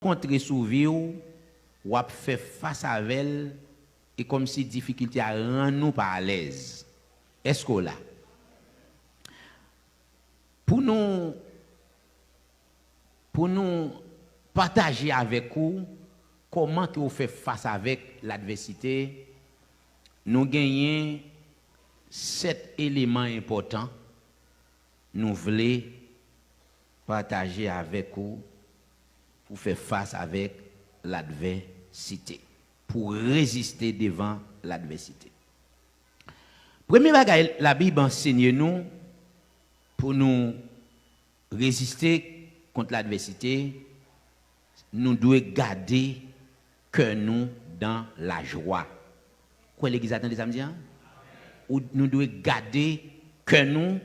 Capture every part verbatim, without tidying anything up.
kontre sou vi w, w ap fè fas avè l, e kòmsi difikilte a rann ou pa alèz. Èske w la? Pou nou, pou nou pataje avèk ou kòman ke w fè fas avèk ladvèsite, nou genyen sèt eleman enpòtan nou vle pataje avèk ou pou fè fas avèk ladvèsite, pou reziste devan ladvèsite. Premye bagay Labib ansenye nou pou nou reziste kont ladvèsite, nou dwe gade kè nou dan lajwa. Kwè legliz la tande sa m di a? Ou, nou dwe gade kè nou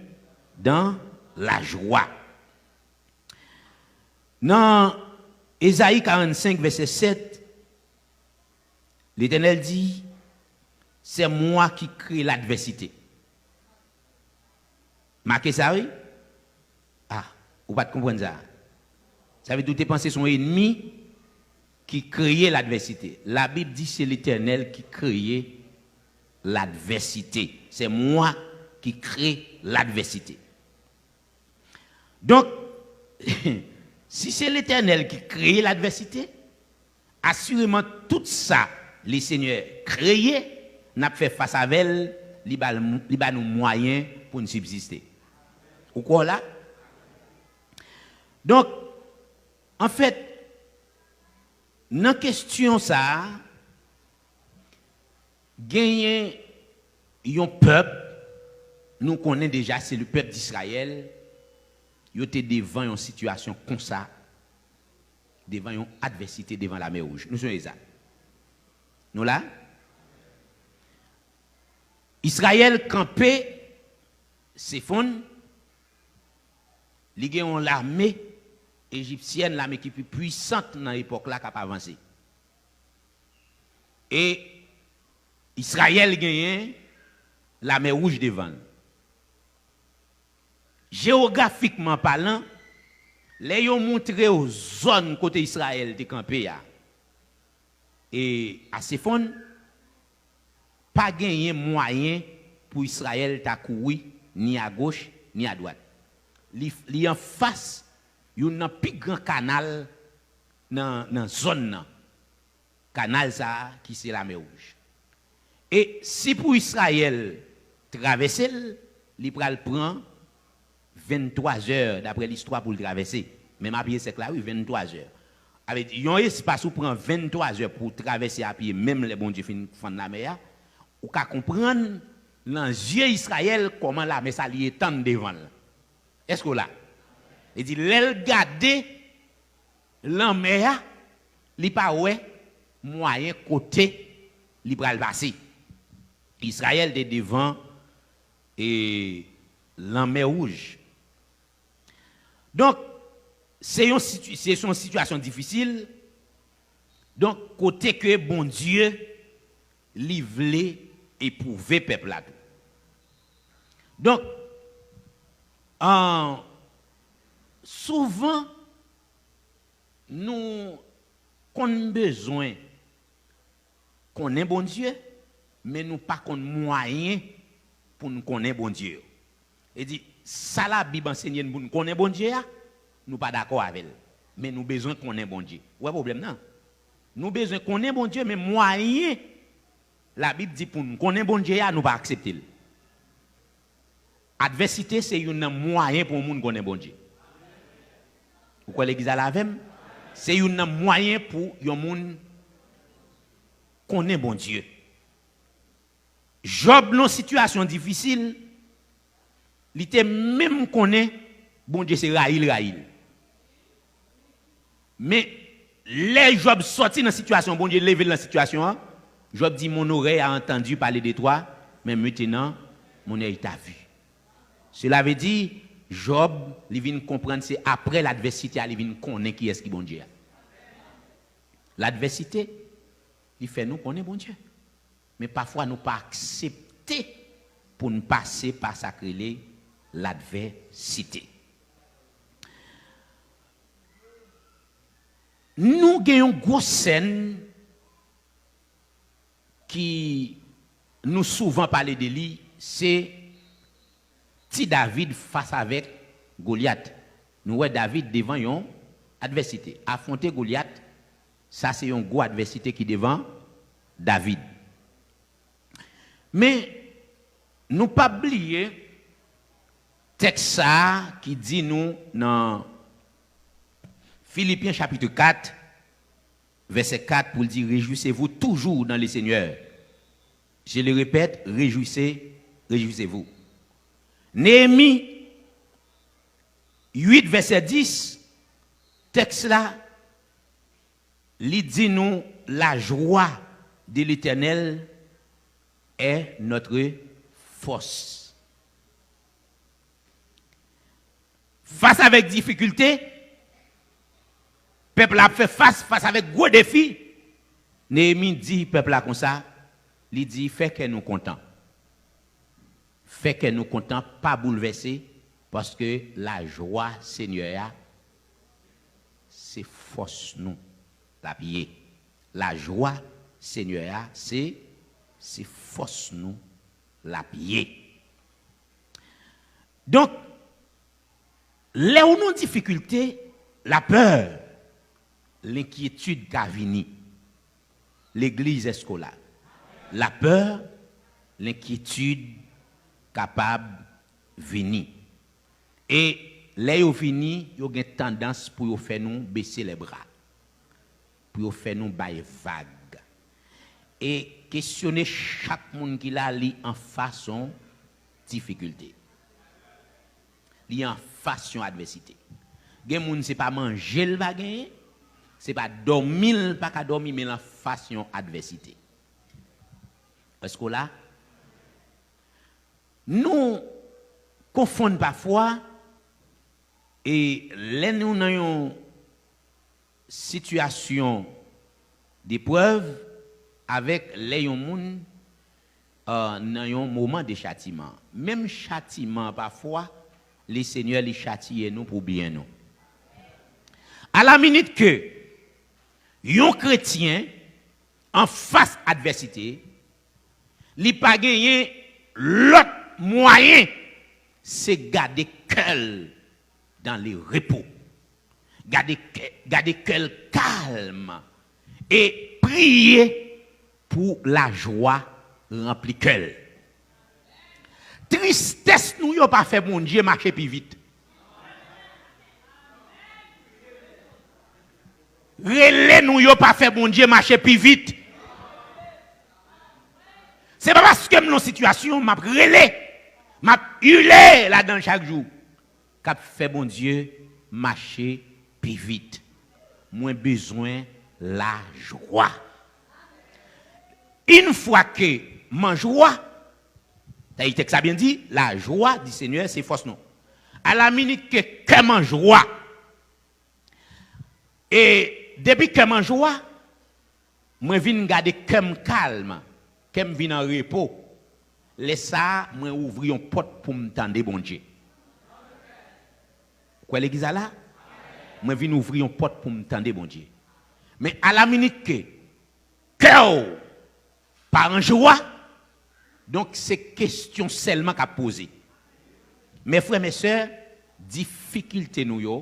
dan lajwa. Nan Ezayi karannsenk, vèsè sèt, Letènèl di, c'est moi qui crée l'adversité. Make sa, wi. Ah, ou pa t konprann sa. Sa vle di ou te panse se yon enmi ki kreye ladvèsite. Labib di se Letènèl ki kreye ladvèsite. C'est moi qui crée l'adversité. Donk, si se Letènèl ki kreye ladvèsite, asireman tout sa Lesenyè kreye, n ap fè fas avè l, li ba, li ba nou mwayen pou n sibziste. Ou kwè w la? Donk, anfèt, nan kesyon sa a, genyen yon pèp, nou konnen deja, se le pèp d'Israël, yo te devan yon sitiyasyon konsa, devan yon advèsite devan Lamè Wouj. Nou sonje sa? Nou la? Izrayèl kanpe Sefon, li gen yon lame ejipsyèn, lame ki pi pwisant nan epòk la, k ap avanse. E Izrayèl genyen Lamè Wouj devan l. Jewografikman palan, lè yo montre w zòn kote Izrayèl te kanpe a, e a Sefon, pa genyen mwayen pou Izrayèl ta kouri ni agoch ni adwat. Li, li anfas youn nan pi gran kanal nan, nan zòn nan. Kanal sa a ki se Lamè Wouj. E si pou Izrayèl travèse l, li pral pran venntwa zè, daprè listwa, pou l travèse. Menm a pye sèk la, wi, venntwa zè. Sa vle di, yon espas ou pran venntwa zè pou w travèse a pye, menm lè Bondye fin fann lamè a, ou ka konprann, nan zye Izrayèl, kòman lamè sa li etann devan l. Èske w la? Li di, lè l gade lanmè a, li pa wè mwayen kote li pral pase. Izrayèl te devan, e, Lanmè Wouj. Donk, se yon siti-, se yon sitiyasyon difisil. Donk, kote ke Bondye, li vle epwouve pèp la tou. Donk, an, souvan, nou konn bezwen konnen Bondye, men nou pa konn mwayen pou n konnen Bondye yo. E di, sa Labib ansenye n pou n konnen Bondye a, nou pa dakò avè l. Men nou bezwen konnen Bondye. Ou wè pwoblèm nan? Nou bezwen konnen Bondye, men mwayen Labib di pou n konnen Bondye a, nou pa aksepte l. Advèsite se youn nan mwayen pou yon moun konnen Bondye. Ou kwè legliz la la avè m? Se youn nan mwayen pou yon moun konnen Bondye. Jòb nan sitiyasyon difisil, li te menm konnen Bondye se rayi l rayi l. Men, lè Jòb sòti nan sitiyasyon, Bondye leve l nan sitiyasyon an, Jòb di, mon oreille a entendu parler de toi, mais maintenant, mon œil t'a vu. Cela veut dire, Jòb, li vin konprann se aprè ladvèsite a, li vin konnen kiyès ki Bondye a. Ladvèsite, li fè nou konnen Bondye. Men pafwa nou pa aksepte pou n pase pa sa k rele ladvèsite. Nou gen yon gwo sèn ki nou souvan pale de li, se ti David fas avèk Golyat. Nou wè David devan yon advèsite. Afwonte Golyat, sa se yon gwo advèsite ki devan David. Men, nou p ap bliye tèks sa a ki di nou nan Filipyen chapit kat, vèsè kat, pou l di, Réjouissez-vous toujours dans le Seigneur. Je le répète, réjouissez, réjouissez-vous. Neyemi uit, vèsè dis, tèks la, li di nou, La joie de l'Éternel est notre force. Fas avèk difikilte, pèp la ap fè fas, fas avèk gwo defi. Neyemi di pèp la konsa, li di, Fè kè nou kontan. Fè kè nou kontan, pa boulvèse, paske lajwa Senyè a, se fòs nou l ap ye. Lajwa Senyè a, se, se fòs nou l ap ye. Donk, lè w nan difikilte, lapè, lenkyetid ka vini. Legliz, èske w la? Lapè, lenkyetid kapab vini. E lè yo vini, yo gen tandans pou yo fè nou bese lèbra, pou yo fè nou bay vag. E kesyone chak moun ki la, li anfas yon difikilte. Li anfas yon advèsite. Gen moun se pa manje l pa genyen, se pa dòmi l pa ka dòmi, men l anfas yon advèsite. Èske w la? Nou konfonn pafwa, e lè nou nan yon sitiyasyon deprèv avèk lè yon moun, euh, nan yon moman de chatiman. Menm chatiman, pafwa, Lesenyè, li chatiye nou pou byen nou. Alaminit ke yon kretyen anfas advèsite, li pa genyen lòt mwayen, se gade kè l dans le repos. Gade kè, gade kè l kalm e priye pou lajwa ranpli kè l. Tristès nou yo pa fè Bondye mache pi vit. Rele nou yo pa fè Bondye mache pi vit. Se pa paske m nan sitiyasyon, m ap rele, m ap ile ladan l chak jou, k ap fè Bondye mache pi vit. Mwen bezwen lajwa. Une fois que m an jwa, sa e tèks la byen di, la joie du Seigneur se fòs nou. A la minit ke kè m an jwa, e depi kè m an jwa, mwen vin gade kè m kalm, kè m vin an repo. Lè sa a, mwen ouvri yon pòt pou m tande Bondye. Ou kwè legliz la la? Mwen vin ouvri yon pòt pou m tande Bondye. Men a la minit ke kè w pa an jwa, donk se kesyon sèlman k ap poze. Men frè, men sè, difikilte nou yo,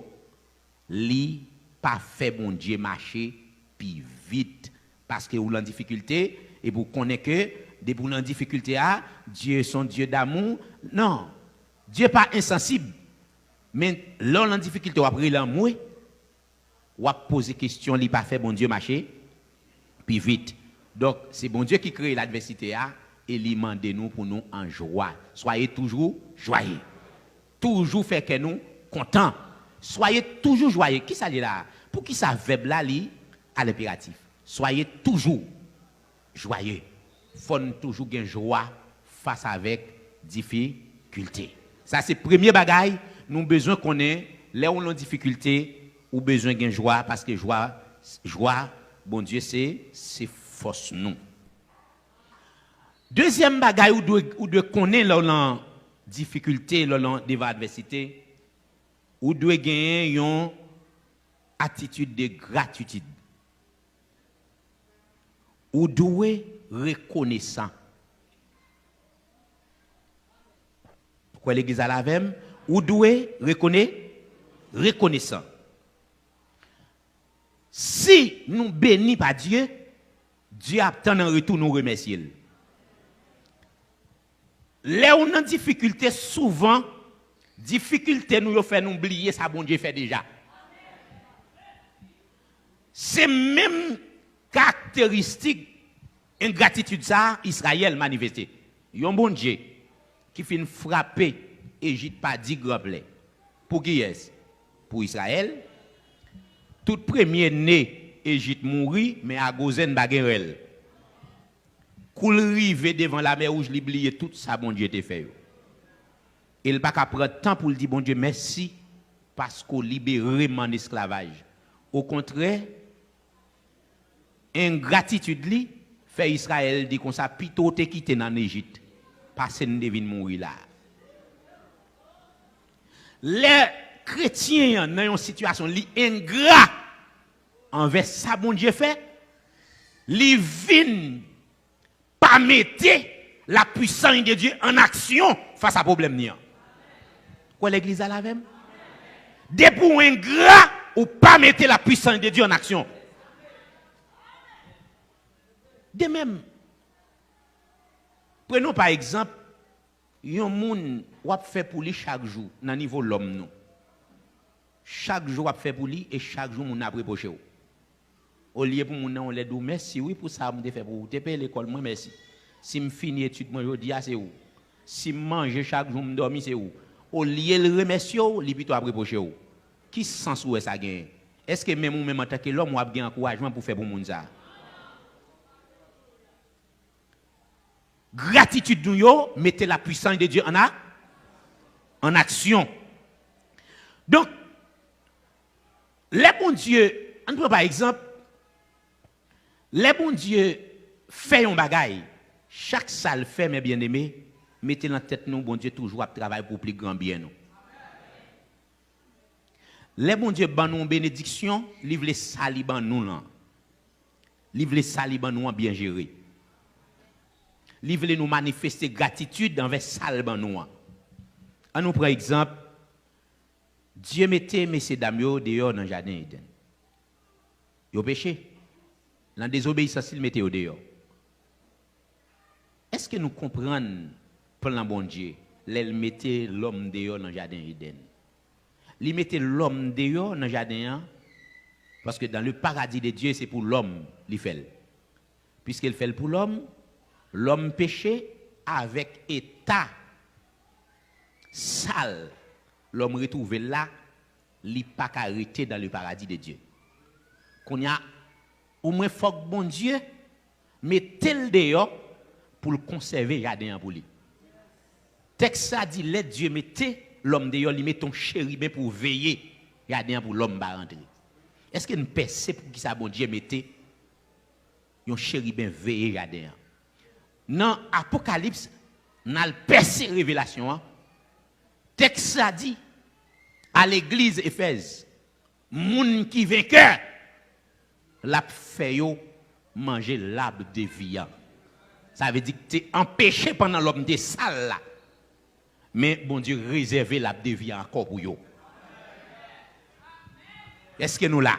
li pa fè Bondye mache pi vit. Paske ou lan difikilte, epi ou konnen ke depi ou lan difikilte a, Dye se yon Dye damou. Non. Dye pa ensansib. Men lè w lan difikilte, w ap rele anmwe, w ap poze kesyon, li pa fè Bondye mache pi vit. Donk, se Bondye ki kreye ladvèsite a e li mande nou pou nou an jwa. Soyez toujours joyeux. Toujou fè kè nou kontan. Soyez toujours joyeux. Kisa l ye la a? Poukisa vèb la li a lenperatif? Soyez toujours joyeux. Fò n toujou gen jwa fas avèk difikilte. Sa se premye bagay nou bezwen konnen. Lè w lan difikilte, ou bezwen gen jwa, paske jwa, jwa Bondye se, se fòs nou. Dezyèm bagay ou dwe, ou dwe konnen lè w lan difikilte, lè w lan devan advèsite, ou dwe genyen yon attitude de gratitude. Ou dwe rekonesan. Kwè legliz la avè m? Ou dwe rekone, rekonesan. Si nou beni pa Dye, Dye ap tann an retou nou remèsye l. Lè ou nan difikilte, souvan, difikilte nou yo fè nou bliye sa Bondye fè deja. Se menm karakteristik engratitid sa a Izrayèl manifeste. Yon Bondye ki fin frape Ejip pa di gran plè. Pou kiyès? Pou Izrayèl. Tout premye ne Ejip mouri, men a Gozenn pa gen rèl. Kou l rive devan Lamè Wouj, li bliye tout sa Bondye te fè yo. E l pa ka pran tan pou l di Bondye mèsi paske w libere m ann esklavaj. Okontrè, engratitid li fè Izrayèl di konsa, pito w te kite n ann Ejip pase n te vin mouri la a. Lè kretyen an nan yon sitiyasyon li engra anvè sa Bondye fè, li vin pa mete la puissance de Dieu en action fas a pwoblèm li an. Kwè legliz la avè m? Depi w engra, ou pa mete la puissance de Dieu en action. De même, prenons par exemple yon moun w ap fè pou li chak jou nan nivo lòm nou. Chak jou w ap fè pou li e chak jou moun nan ap repwoche w. Olye pou moun nan yon lè di w mèsi wi pou sa m te fè pou ou. Ou te peye lekòl mwen, mèsi. Si m fini etid mwen jodi a, se ou. Si m manje chak jou m dòmi, se ou. Olye l remèsye w, li pito ap repwoche w. Ki sans ou wè sa genyen? Èske menm ou menm antanke lòm w ap gen ankourajman pou fè pou moun sa a? Gratitid nou yo mete la puissance de Dieu en a, en action. Donk, lè Bondye, ann pran pa egzanp, lè Bondye fè yon bagay, chak sa l fè, men byeneme, mete nan tèt nou Bondye toujou ap travay pou pli gran byen nou. Lè Bondye ban nou yon benediksyon, li vle sa li ban nou lan. Li vle sa li ban nou an byen jere. Li vle nou manifeste gratitid anvè sa l ban nou an. Ann nou pran egzanp, Dye mete mesyedam yo deyò nan jaden Edenn. Yo peche. Nan dezobeyisans li, l mete yo deyò. Èske nou konprann plan Bondye lè l mete lòm deyò nan jaden Edenn? Li mete lòm deyò nan jaden an, paske dans le paradis de Dieu, se pou lòm li fè l. Piske l fè l pou lòm, lòm peche, avèk eta sal lòm retwouve l la, li pa ka rete dans le paradis de Dieu. Kounye a, omwen fòk Bondye mete l deyò pou l konsève jaden an pou li. Tèks la di, lè Dye mete lòm deyò, li mete yon cheriben pou veye jaden an pou lòm pa rantre. Èske n pèse poukisa Bondye mete yon cheriben veye jaden an? Nan Apokalips, n al pèse Revelasyon an, tèks la di a legliz Efèz, moun ki venkè, l ap fè yo manje lab de vi an. Sa vle di k te anpeche pandan lòm te sal la. Men Bondye rezève lab de vi an ankò pou yo. Èske nou la?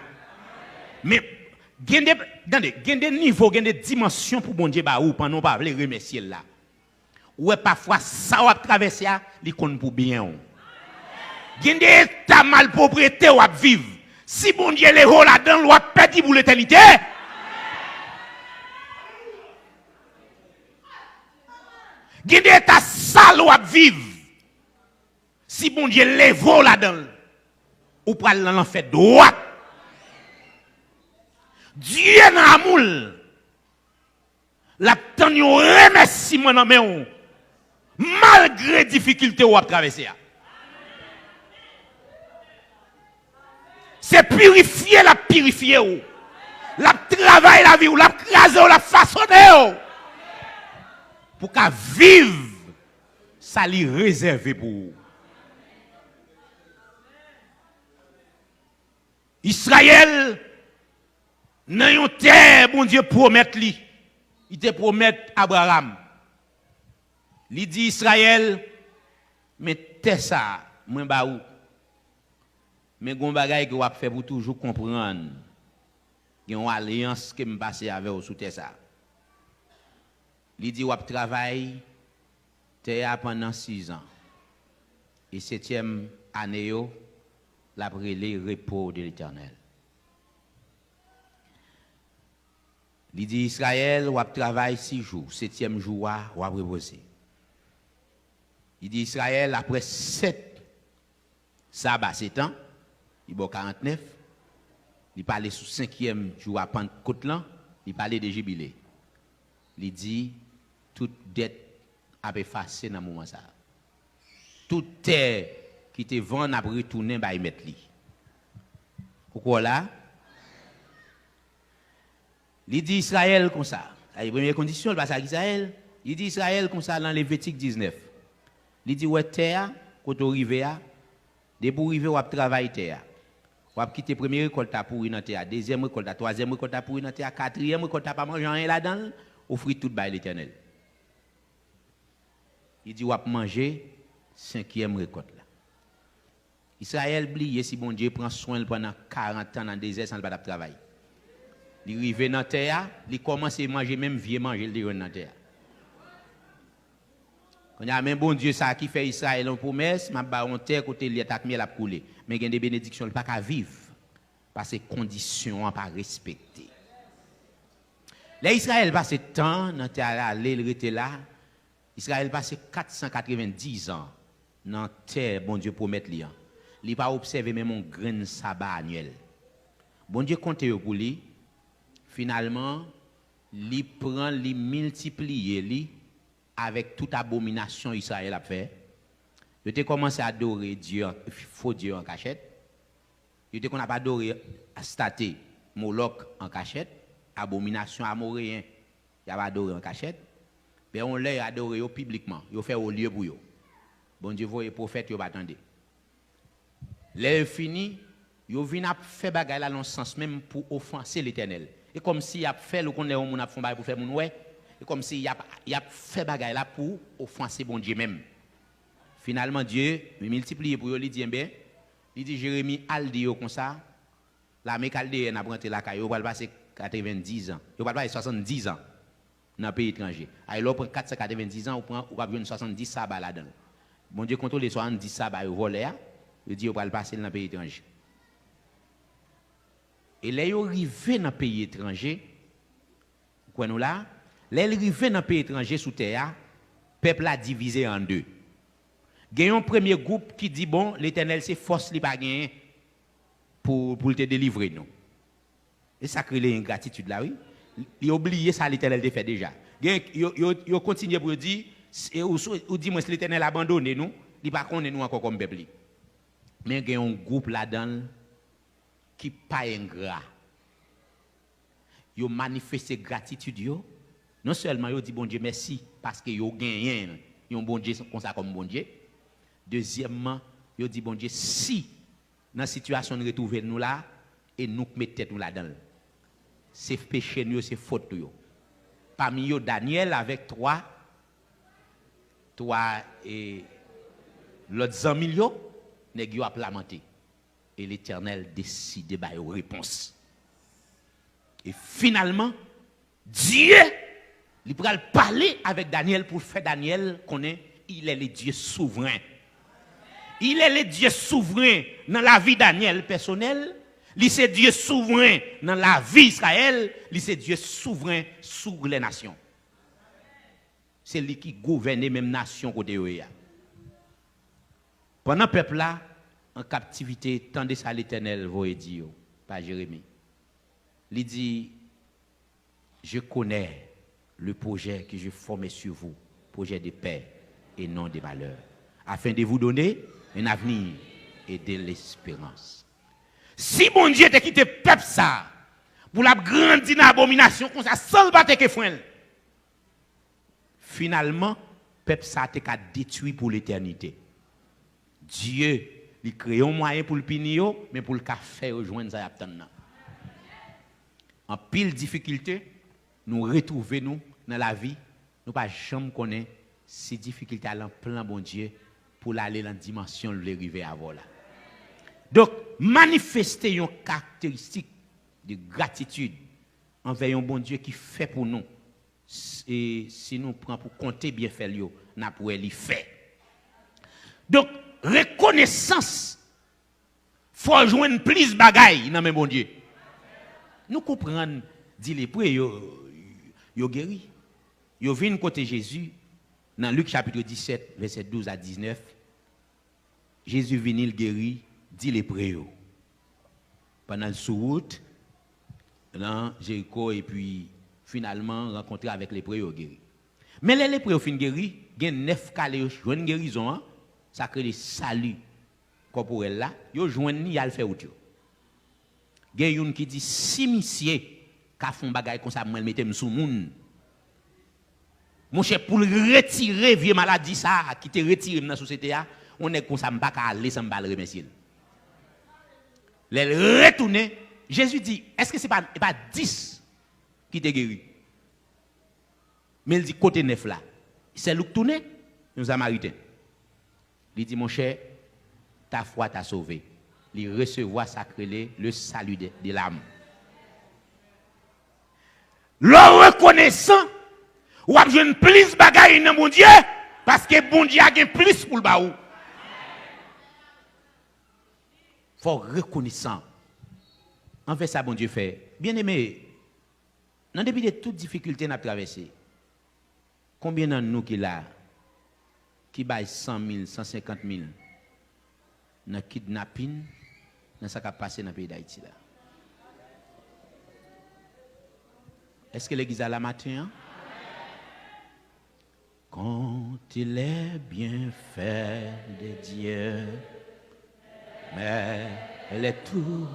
Men gen de, tande, gen de nivo, gen de dimansyon pou Bondye ba ou pandan w pa vle remèsye l la. Ou wè pafwa sa w ap travèse a, li konn pou byen w. Gen de eta malpwoprete w ap viv. Si Bondye leve w ladan l, w ap pèdi pou letènite. Gen de eta sal w ap viv. Si Bondye leve w ladan l, ou pral nan lanfè dwat. Dye nan amou l, l ap tann yon remèsiman nan men w, malgre difikilte w ap travèse a. Se pirifye l ap pirifye w. L ap travay lavi w, l ap kraze w, l ap fasone w. Pou w ka viv sa li rezève pou ou. Izrayèl nan yon tè Bondye pwomèt li. Li te pwomèt Abraram. Li di Izrayèl, men tè sa a, mwen ba ou. Men gon bagay ke w ap fè pou toujou konprann. Gen yon alyans ke m pase avè w sou tè sa a. Li di w ap travay tè a pandan sizan. E setyèm ane yo, l ap rele repo de Letènèl. Li di Izrayèl, w ap travay sis jou, setyèm jou a, w ap repoze. Li di Izrayèl, apre sèt saba, sèt an, li ba w karantnèf, li pale sou senkyèm jou a Pantkot lan, li pale de jibile. Li di, tout dèt ap efase nan moman sa a. Tout tè ki te vann ap retounen bay mèt li. Ou kwè w la? Li di Izrayèl konsa, sa se premye kondisyon, li pase ak Izrayèl, li di Izrayèl konsa nan Levitik diznèf. Li di, wè tè a, kote w rive a, depi w rive, w ap travay tè a. W ap kite premye rekòlt la pouri nan tè a, dezyèm rekòlt la, twazyèm rekòlt la pouri nan tè a, katriyèm rekòlt la pa manje anyen ladan l, ofri tout bay Letènèl. Li di, w ap manje senkyèm rekòlt la. Izrayèl bliye si Bondye pran swen l pandan karant an nan dezè san l pa t ap travay. Li rive nan tè a, li kòmanse manje menm vye manje l te jwenn nan tè a. Kounye a, men Bondye sa a ki fè Izrayèl yon pwomès, m ap ba w yon tè kote lèt ak myèl ap koule. Men gen de benediksyon l pa ka viv, paske kondisyon an pa respekte. Lè Izrayèl pase tan nan tè a, l ale, l rete la, Izrayèl pase kat san katrevendiz an nan tè Bondye pwomèt li an. Li pa obsève menm yon grenn saba anyèl. Bondye konte yo pou li. Finalman, li pran, li miltipliye li avèk tout abominasyon Izrayèl ap fè. Yo te kòmanse adore dye an, fo dye an kachèt. Yo te konn ap adore Astate, Molòk an kachèt, abominasyon amoreyen. Y ap adore an kachèt. Men yon lè yo adore yo piblikman, yo fè olye pou yo. Bondye voye pwofèt, yo pa tande. Lè yo fini, yo vin ap fè bagay la nan sans menm pou ofanse Letènèl. E kòmsi y ap fè l, ou konn lè yon moun ap fè yon bagay pou fè moun wè, e kòmsi y ap, y ap fè bagay la pou ofanse Bondye menm. Finalman, Dye miltipliye pou yo, li di, enben, li di Jeremi, al di yo konsa, lame kaldeyèn ap rantre lakay yo, yo pral pase katrevendiz an, yo pral pase swasanndizan nan peyi etranje. Ay, lè w pran kat san katrevendiz an, ou pran, ou p ap jwenn swasanndis saba ladan l. Bondye kontwole swasanndis saba yo vòlè a, yo di yo pral pase l nan peyi etranje. E lè yo rive nan peyi etranje, ou kwè nou la? Lè l rive nan peyi etranje sou tè a, pèp la divize an de. Gen yon premye gwoup ki di, bon, Letènèl se fòs li pa genyen pou, pou l te delivre nou. E sa k rele engratitid la, wi. Yo bliye sa Letènèl te fè deja. Gen, yo, yo, yo kontinye pou yo di, s-, e ou, sou- ou di mwens Letènèl abandone nou, li pa konnen nou ankò kòm pèp li. Men gen yon gwoup ladan l ki pa engra. Yo manifeste gratitid yo. Non sèlman yo di Bondye mèsi paske yo genyen yon Bondye konsa kòm Bondye. Dezyèmman, yo di Bondye, si nan sitiyasyon n retwouve nou la, e nou k met tèt nou ladan l. Se peche nou yo, se fòt nou yo. Pami yo, Danyèl avèk twa, twa, e, lòt zanmi l yo, nèg yo ap lamante. E Letènèl deside ba yo repons. E finalman, Dye, li pral pale avèk Danyèl pou fè Danyèl konnen il est le Dieu souvren. Il est le Dieu souvren nan lavi Danyèl pèsonèl, li se Dye souvren nan lavi Izrayèl, li se Dye souvren sou lè nasyon. Se li ki gouvène menm nasyon kote yo ye a. Pandan pèp la an kaptivite, tande sa Letènèl voye di yo pa Jeremi. Li di, je connais le projet que je forme sur vous, projet de paix et non de malheur, afin de vous donner un avenir et de l'espérance. Si Bondye te kite pèp sa a pou l ap grandi nan abominasyon konsa san l pa teke fren l, finalman, pèp sa a te ka detwi pou letènite. Dye Li kreye yon mwayen pou l pini yo, men pou l ka fè yo jwenn sa y ap tann nan. Anpil difikilte, nou retwouve nou nan lavi, nou pa janm konnen si difikilte a lan plan Bondye pou l ale lan dimansyon l vle rive avè w la. Donk, manifeste yon karakteristik de gratitid anvè yon Bondye ki fè pou nou. S-, e si nou pran pou konte byenfè l yo, n ap wè li fè. Donk, rekonesans fè w jwenn plis bagay nan men Bondye. Nou konprann, di lepre yo, yo geri. Yo vin kote Jezi nan Lik chapit disèt, vèsè douz a diznèf. Jezi vini, l geri di lepre yo. Pandan l sou wout, nan Jeriko, epi finalman rankontre avèk lepre yo, geri. Men lè lepre yo fin geri, gen nèf k ale, yo jwenn gerizon an, sa k rele sali kòporèl la, yo jwenn li, y al fè wout yo. Gen youn ki di, "Si misye ka fè yon bagay konsa, mwen, l mete m sou moun." Monchè, pou l retire vye maladi sa a ki te retire m nan sosyete a, yon nèg konsa, m pa ka ale san m pa al remèsye l. Lè l retounen, Jezi di, "Èske se pa, e pa dis ki te geri?" Men l di, "Kote nèf la?" Sèl ou k tounen, yon Samariten. Li di, "Monchè, ta foi t'a sauvé." Li resevwa sa k rele le salut de, de l'âme. Lè w rekonesan, w ap jwenn plis bagay nan Bondye, paske Bondye a gen plis pou l ba ou. Fò w rekonesan anvè sa Bondye fè. Byeneme, nan depi de tout difikilte n ap travèse, konbyen nan nou ki la, ki bay san mil, san senkant mil nan kidnapin, nan sa k ap pase nan peyi Dayiti la? Èske legliz la la maten an? Compte les bienfaits de Dieu, mets-les tous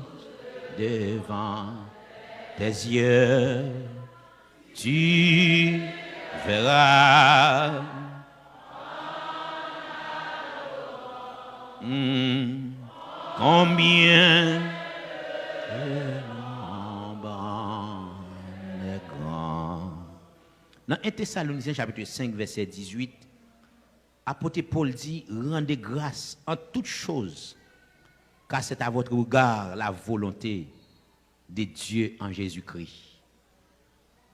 devant tes yeux, tu verras, hmm, combien le nombre est grand. Nan en Tesalonityen chapit senk, vèsè dizuit, apot Pòl di, "Rendez grâce en toutes choses, car c'est à votre égard la volonté de Dieu en Jésus-Christ."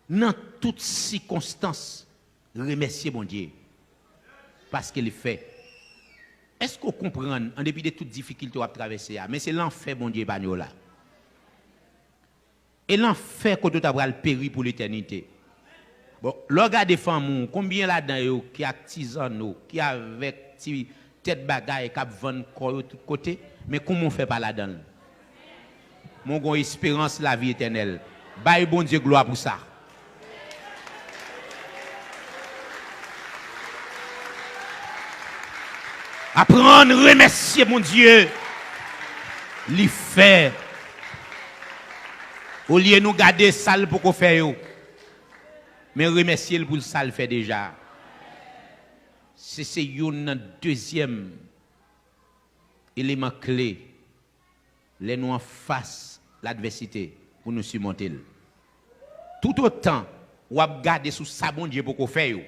Nan tout sikonstans, remèsye Bondye, paske li fè. Èske w konprann, an depi de tout difikilte w ap travèse a, men se lanfè Bondye epanye w la. E lanfè kote w ta pral peri pou letènite. Bon, lè w gade fanmi w, konbyen ladan yo ki ak ti zanno, ki avèk ti tèt bagay, k ap vann kò yo tout kote, men kòman w fè pa ladan l? Men w gen yon esperans lavi etènèl. Bay Bondye glwa pou sa. Aprann remèsye Bondye. Li fè. Olye nou gade sa l poko fè yo, men remèsye l pou sa l fè deja. Se, se youn nan dezyèm eleman kle lè nou anfas ladvèsite pou nou simonte l. Toutotan w ap gade sou sa Bondye poko fè yo,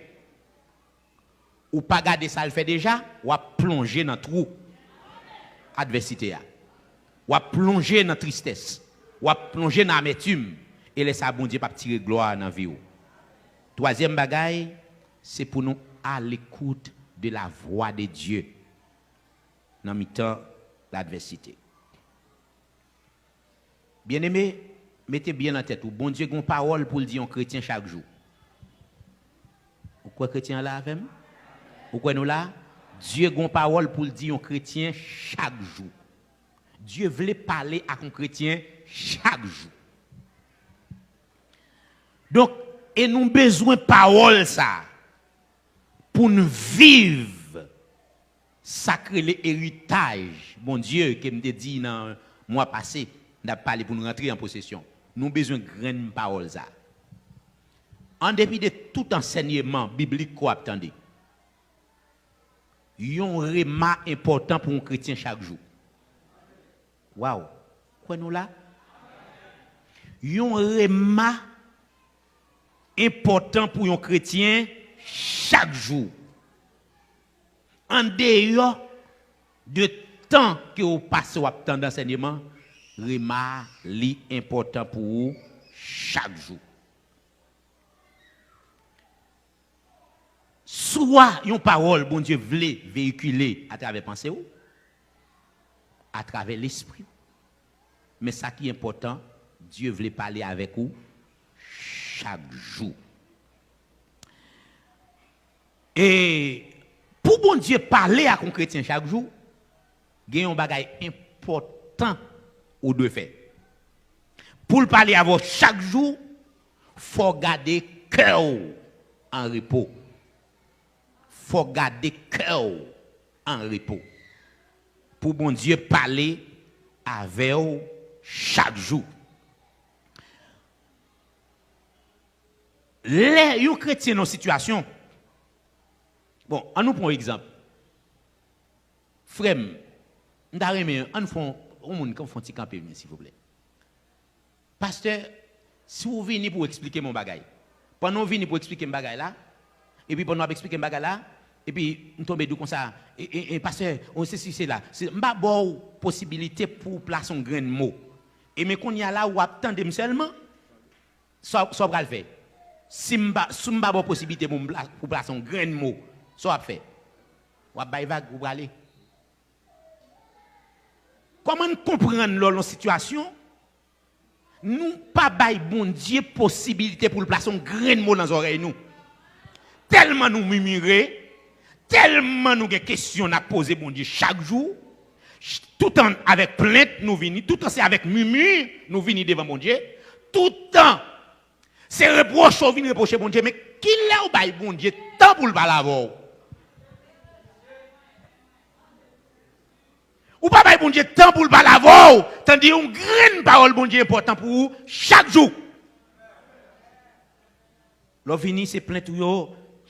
ou pa gade sa l fè deja, w ap plonje nan twou advèsite a. W ap plonje nan tristès. W ap plonje nan amètim. E lè sa a, Bondye p ap tire glwa nan vi w. Twazyèm bagay, se pou nou à l'écoute de la voix de Dieu nan mitan ladvèsite. Byeneme, mete byen nan tèt ou, Bondye gen yon pawòl pou l di yon kretyen chak jou. Ou kwè kretyen an la avè m? Ou kwè nou la? Dye gen yon pawòl pou l di yon kretyen chak jou. Dye vle pale ak yon kretyen chak jou. Donk, e nou bezwen pawòl sa a pou n viv sa k rele eritaj Bondye ke m te di nan mwa pase, n ap pale pou n rantre an posesyon. Nou bezwen grenn pawòl sa a. An depi de tout ansèyman biblik ke w ap tande, yon rema enpòtan pou yon kretyen chak jou. Waw, kwè nou la? Yon rema enpòtan pou yon kretyen chak jou. Andeyò de tan ke w pase w ap tande ansèyman, rema a, li enpòtan pou ou chak jou. Swa yon pawòl Bondye vle veyikile atravè panse w, atravè lespri w. Men sa ki enpòtan, Dye vle pale avèk ou chak jou. E pou Bondye pale ak yon kretyen chak jou, gen yon bagay enpòtan ou dwe fè. Pou l pale avè w chak jou, fò w gade kè w an repo. Fò w gade kè w an repo. Pou Bondye pale avè w chak jou. Lè yon kretyen nan yon sitiyasyon, bon, ann nou pran yon egzanp. Frè m, m ta renmen, ann fè yon, yon moun k ap fè yon ti kanpe vini, silvouplè. Pastè, si w vini pou w eksplike m yon bagay, pandan w vini pou w eksplike m bagay la, epi pandan w ap eksplike m bagay la, epi m tonbe di w konsa, e, e, e, pastè, o, se si, se la, se, m pa ba w posibilite pou w plase yon grenn mo. E men kounye a la, w ap tande m sèlman. Sa, sa w pral fè? Si m pa, si m pa ba w posiblite pou m pla-, pou plase yon grenn mo, sa w ap fè? W ap bay vag, ou prale. Kòman n konprann lè w nan yon sitiyasyon, nou pa bay Bondye posibilite pou l plase yon grenn mo nan zòrèy nou? Tèlman nou mimire, tèlman nou gen kesyon n ap poze Bondye chak jou, ch-, toutan avèk plent nou vini, toutan se avèk mimi nou vini devan Bondye, toutan se repwòch ou vin repwoche Bondye, men kilè w bay Bondye tan pou l pale avè w? Ou pa bay Bondye tan pou l pale avè w, tande yon grenn pawòl Bondye enpòtan pou ou chak jou. Lè w vini, se plent ou yo.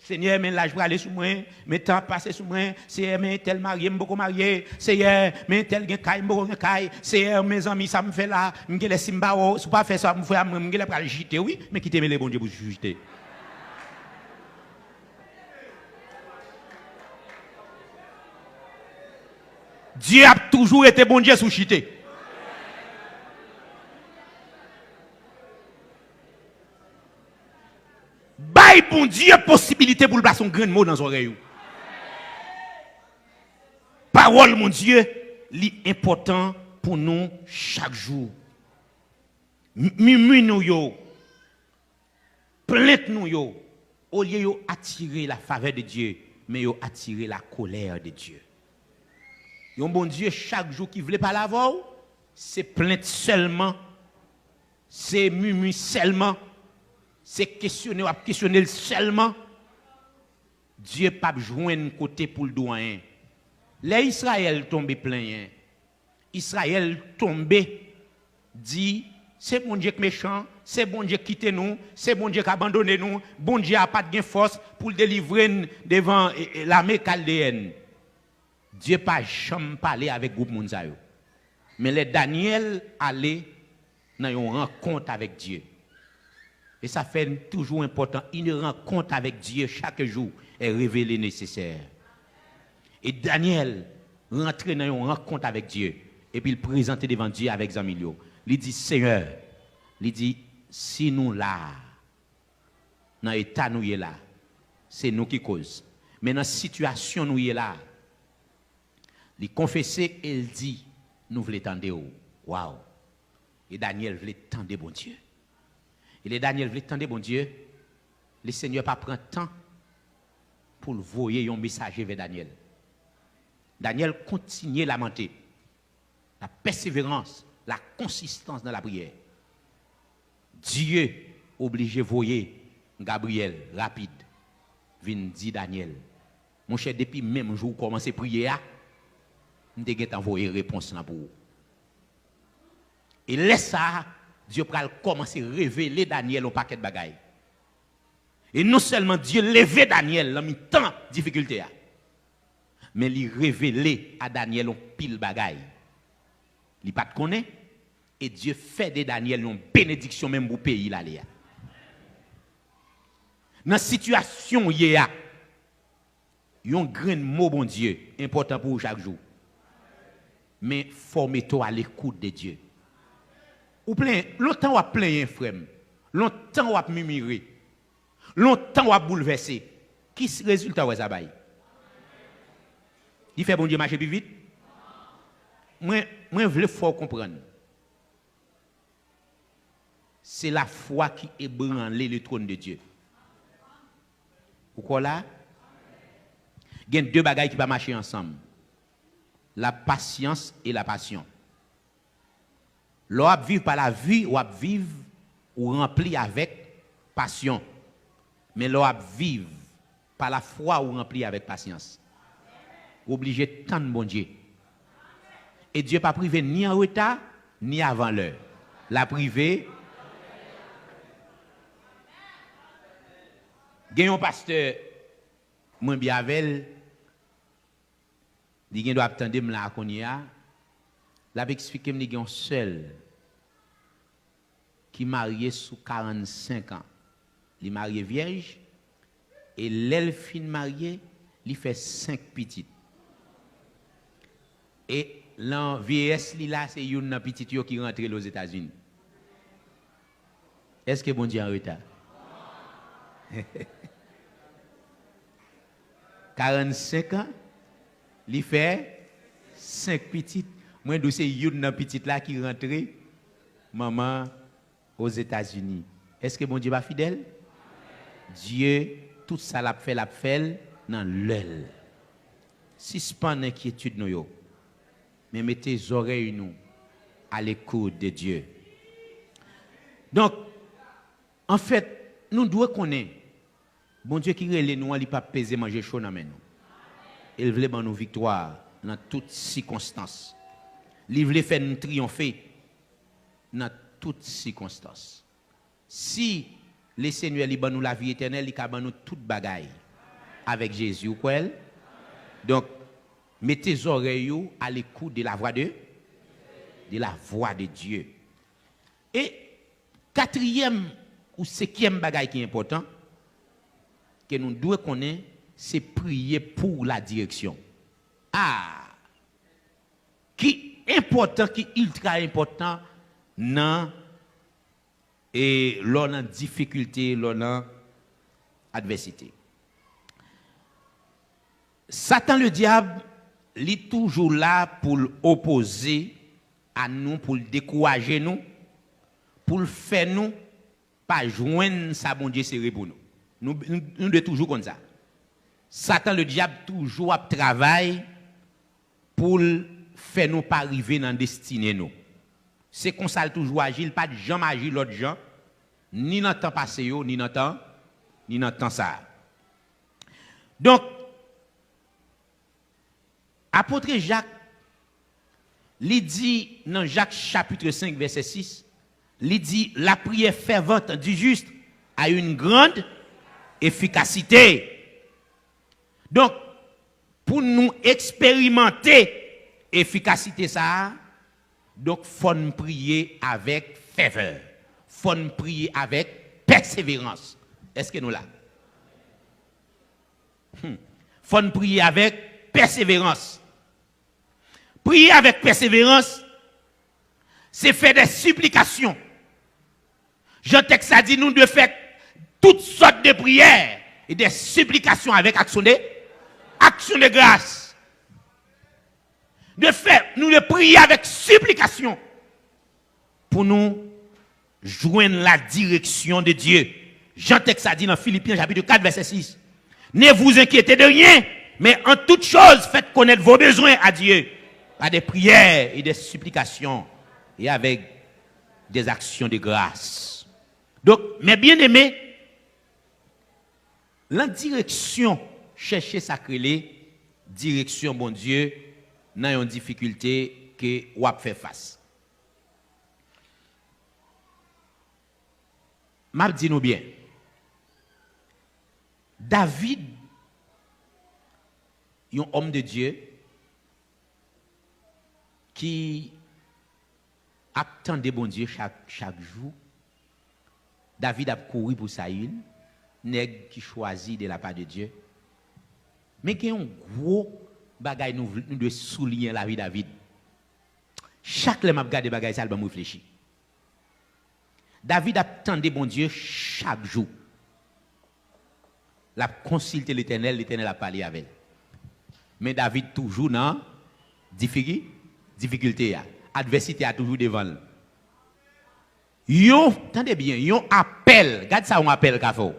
Senyè, men laj prale sou mwen, men tan ap pase sou mwen. Seyè, men entèl marye, m poko marye. Seyè, men entèl gen kay, m poko gen kay. Seyè, mezanmi, sa m fè la, m genlè si m pa wè w, si w pa fè sa m fè a, mwen, m genlè pral jite, wi. Men kite mele Bondye pou jite. Dye ap toujou rete Bondye si w chite. Bay Bondye posibilite pou l plase yon grenn mo nan zòrèy ou. Pawòl Bondye, li enpòtan pou nou chak jou. M-, mimi nou yo, plent nou yo, olye yo atire la favè de Dye, men yo atire la colère de Dieu. Yon Bondye chak jou ki vle pale avè w, se plent sèlman, se mimi sèlman, se kesyone w ap kesyone l sèlman. Dye p ap jwenn kote pou l di w anyen. Lè Izrayèl tonbe plenyen, Izrayèl tonbe di, se Bondye k mechan, se Bondye k kite nou, se Bondye k abandone nou, Bondye a pa t gen fòs pou l delivre n devan, e, e, lame kaldeyèn. Dye pa janm pale avèk gwoup moun sa yo. Men lè Danyèl ale nan yon rankont avèk Dye, e sa fè n toujou enpòtan, une rencontre avec Dieu chaque jour est révélée nécessaire. E Danyèl rantre nan yon rankont avèk Dye, epi l prezante devan Dye avèk zanmi l yo. Li di, Senyè, li di, si nou la a, nan eta nou ye la, se nou ki koz. Men nan sitiyasyon nou ye la, li konfese e l di, nou vle tande w. Waw! E Danyèl vle tande Bondye. E lè Danyèl vle tande Bondye, Lesenyè pa pran tan pou l voye yon mesaje vè Danyèl. Danyèl kontinye lamante. La persévérance, la consistance dans la prière. Dye oblije voye Gabriyèl rapid vin di Danyèl, monchè, depi menm jou w kòmanse priye a, m te gentan voye repons lan pou ou. E lè sa a, Dye pral kòmanse revele Danyèl yon pakèt bagay. E non sèlman Dye leve Danyèl nan mitan difikilte a, men li revele a Danyèl yon pil bagay. Li pa t konnen. E Dye fè de Danyèl yon benediksyon menm pou peyi l ale a. Nan sitiyasyon w ye a, yon grenn mo Bondye enpòtan pou ou chak jou. Men fò w mete w alekout de Dye. Ou plenyen, lontan w ap plenyen, frè m. Lontan w ap mimire. Lontan w ap boulvèse. Ki s- rezilta w wè sa bay? Li fè Bondye mache pi vit? Mwen, mwen vle fè w konprann. Se lafwa ki ebranle le trône de Dieu. Ou kwè w la? Gen de bagay ki pa mache ansanm. La patience et la passion. Lè w ap viv pa lavi, w ap viv, ou ranpli avèk pasyon. Men lè w ap viv pa lafwa, ou ranpli avèk pasyans. Ou oblije tann Bondye. E Dye p ap rive ni an reta, ni avan lè. L ap rive. Gen yon pastè, mwen byen avè l, li gen dwa ap tande m la kounye a, l ap eksplike m li gen yon sè l ki marye sou karannsenk an. Li marye vyèj, e lè l fin marye, li fè senk pitit. E nan vyeyès li la, se youn nan pitit yo ki rantre l Ozetazini. Èske Bondye an reta? Karannsenk an, li fè senk pitit. Mwen di w se youn nan pitit la ki rantre manman Ozetazini. Èske Bondye pa fidèl? Dye, tout sa l ap fè, l ap fè l nan lè l. Sispann enkyetid nou yo, men mete zòrèy nou à l'écoute de Dieu. Donk, anfèt, nou dwe konnen Bondye ki rele nou an, li p ap peze manje cho nan men nou. E l vle ban nou viktwa nan tout sikonstans. Li vle fè nou triyonfe nan tout sikonstans. Si Lesenyè li ban nou lavi etènèl, li ka ban nou tout bagay avèk Jezi. Ou kwè l? Donk, mete zòrèy ou à l'écoute de la voix de, de la voix de Dieu. E katriyèm ou senkyèm bagay ki enpòtan, ke nou dwe konnen, se priye pou la direksyon. A! Ki enpòtan, ki iltra enpòtan nan, e lè w nan difikilte, lè w nan advèsite. Satan Ledyab, li toujou la pou l opoze a nou, pou l dekouraje nou, pou l fè nou pa jwenn sa Bondye sere pou nou. Nou, nou, nou dwe toujou konn sa. Satan Ledyab toujou ap travay pou l fè nou pa rive nan destine nou. Se konsa l toujou aji, l pa t janm aji lòt jan, ni nan tan pase yo, ni nan tan, ni nan tan sa a. Donk, Apôtre Jacques, li di nan Jak chapit senk vèsè sis, li di, la prière fervente du juste a une grande efficacité. Donk, pou nou eksperimante efikasite sa a, donk fò n priye avèk fèvè, fò n priye avèk pèseverans. Èske nou la? Hmm. Fò n priye avèk pèseverans. Priye avèk pèseverans, se fè de siplikasyon. Jan tèks la di, nou dwe fè tout sòt de priyè e de siplikasyon avèk aksyon de, aksyon de gras. De fè, nou dwe priye avèk siplikasyon pou nou jwenn la direksyon de Dye. Jan tèks la di nan Filipyen chapit kat vèsè sis. Ne vous inquiétez de rien, mais en toute chose faites connaître vos besoins à Dieu par des prières et des supplications et avec des actions de grâce. Donk, mes bien-aimés, lan direksyon chèche sa k rele direksyon Bondye nan yon difikilte ke w ap fè fas. M ap di nou byen, David, yon òm de Dye ki ap tande Bondye chak, chak jou. David ap kouri pou Sayil, nèg ki chwazi de la part de Dieu. Men gen yon gwo bagay nou, vle- nou dwe souliyen lavi David. Chak lè m ap gade bagay sa, l ban m reflechi. David ap tande Bondye chak jou. L ap konsilte Letènèl, Letènèl ap pale avè l. Men David toujou nan difiki, difikilte a. Advèsite a toujou devan l. Yon, tande byen, yon apèl, gad sa yon apèl ka fè w.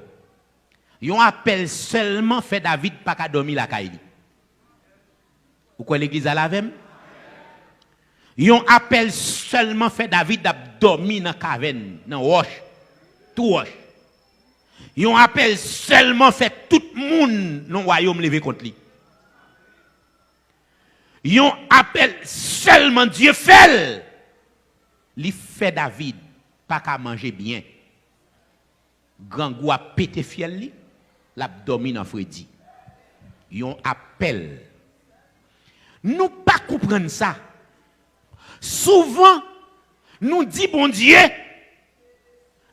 Yon apèl sèlman fè David pa ka dòmi lakay li. Ou kwè legliz la la avè m? Yon apèl sèlman fè David ap dòmi nan kavèn, nan wòch, tou wòch. Yon apèl sèlman fè tout moun nan wayòm leve kont li. Yon apèl sèlman Dye fè l, li fè David pa ka manje byen. Grangou ap pete fyèl li, l ap dòmi nan fredi. Yon apèl. Nou pa konprann sa. Souvan, nou di Bondye,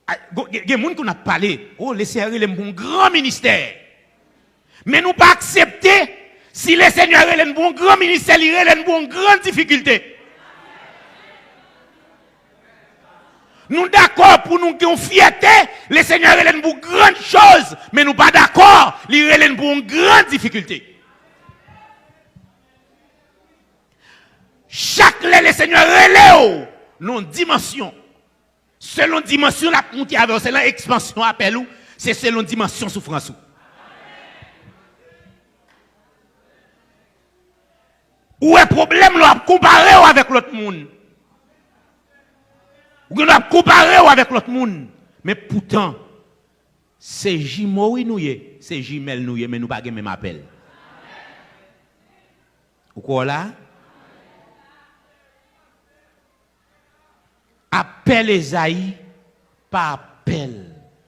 a, go- gen gen moun konn ap pale, o, Lesenyè rele m pou yon gran ministè. Men nou pa aksepte, si Lesenyè rele n pou yon gran ministè, li rele n pou yon gran difikilte. Nou dakò pou nou gen yon fyète, Lesenyè rele n pou gran choz, men nou pa dakò, li rele n pou yon gran difikilte. Chak lè Lesenyè rele w nan yon dimansyon, selon dimansyon l ap moute avè w, selon ekspansyon apèl ou, se selon dimansyon soufrans ou. Ou wè pwoblèm lè w ap konpare w avèk lòt moun. Ou gen lè w ap konpare w avèk lòt moun. Men poutan, se jimo wi nou ye, se jimèl nou ye, men nou pa gen menm apèl. Ou kwè w la? Apèl Ezayi pa apèl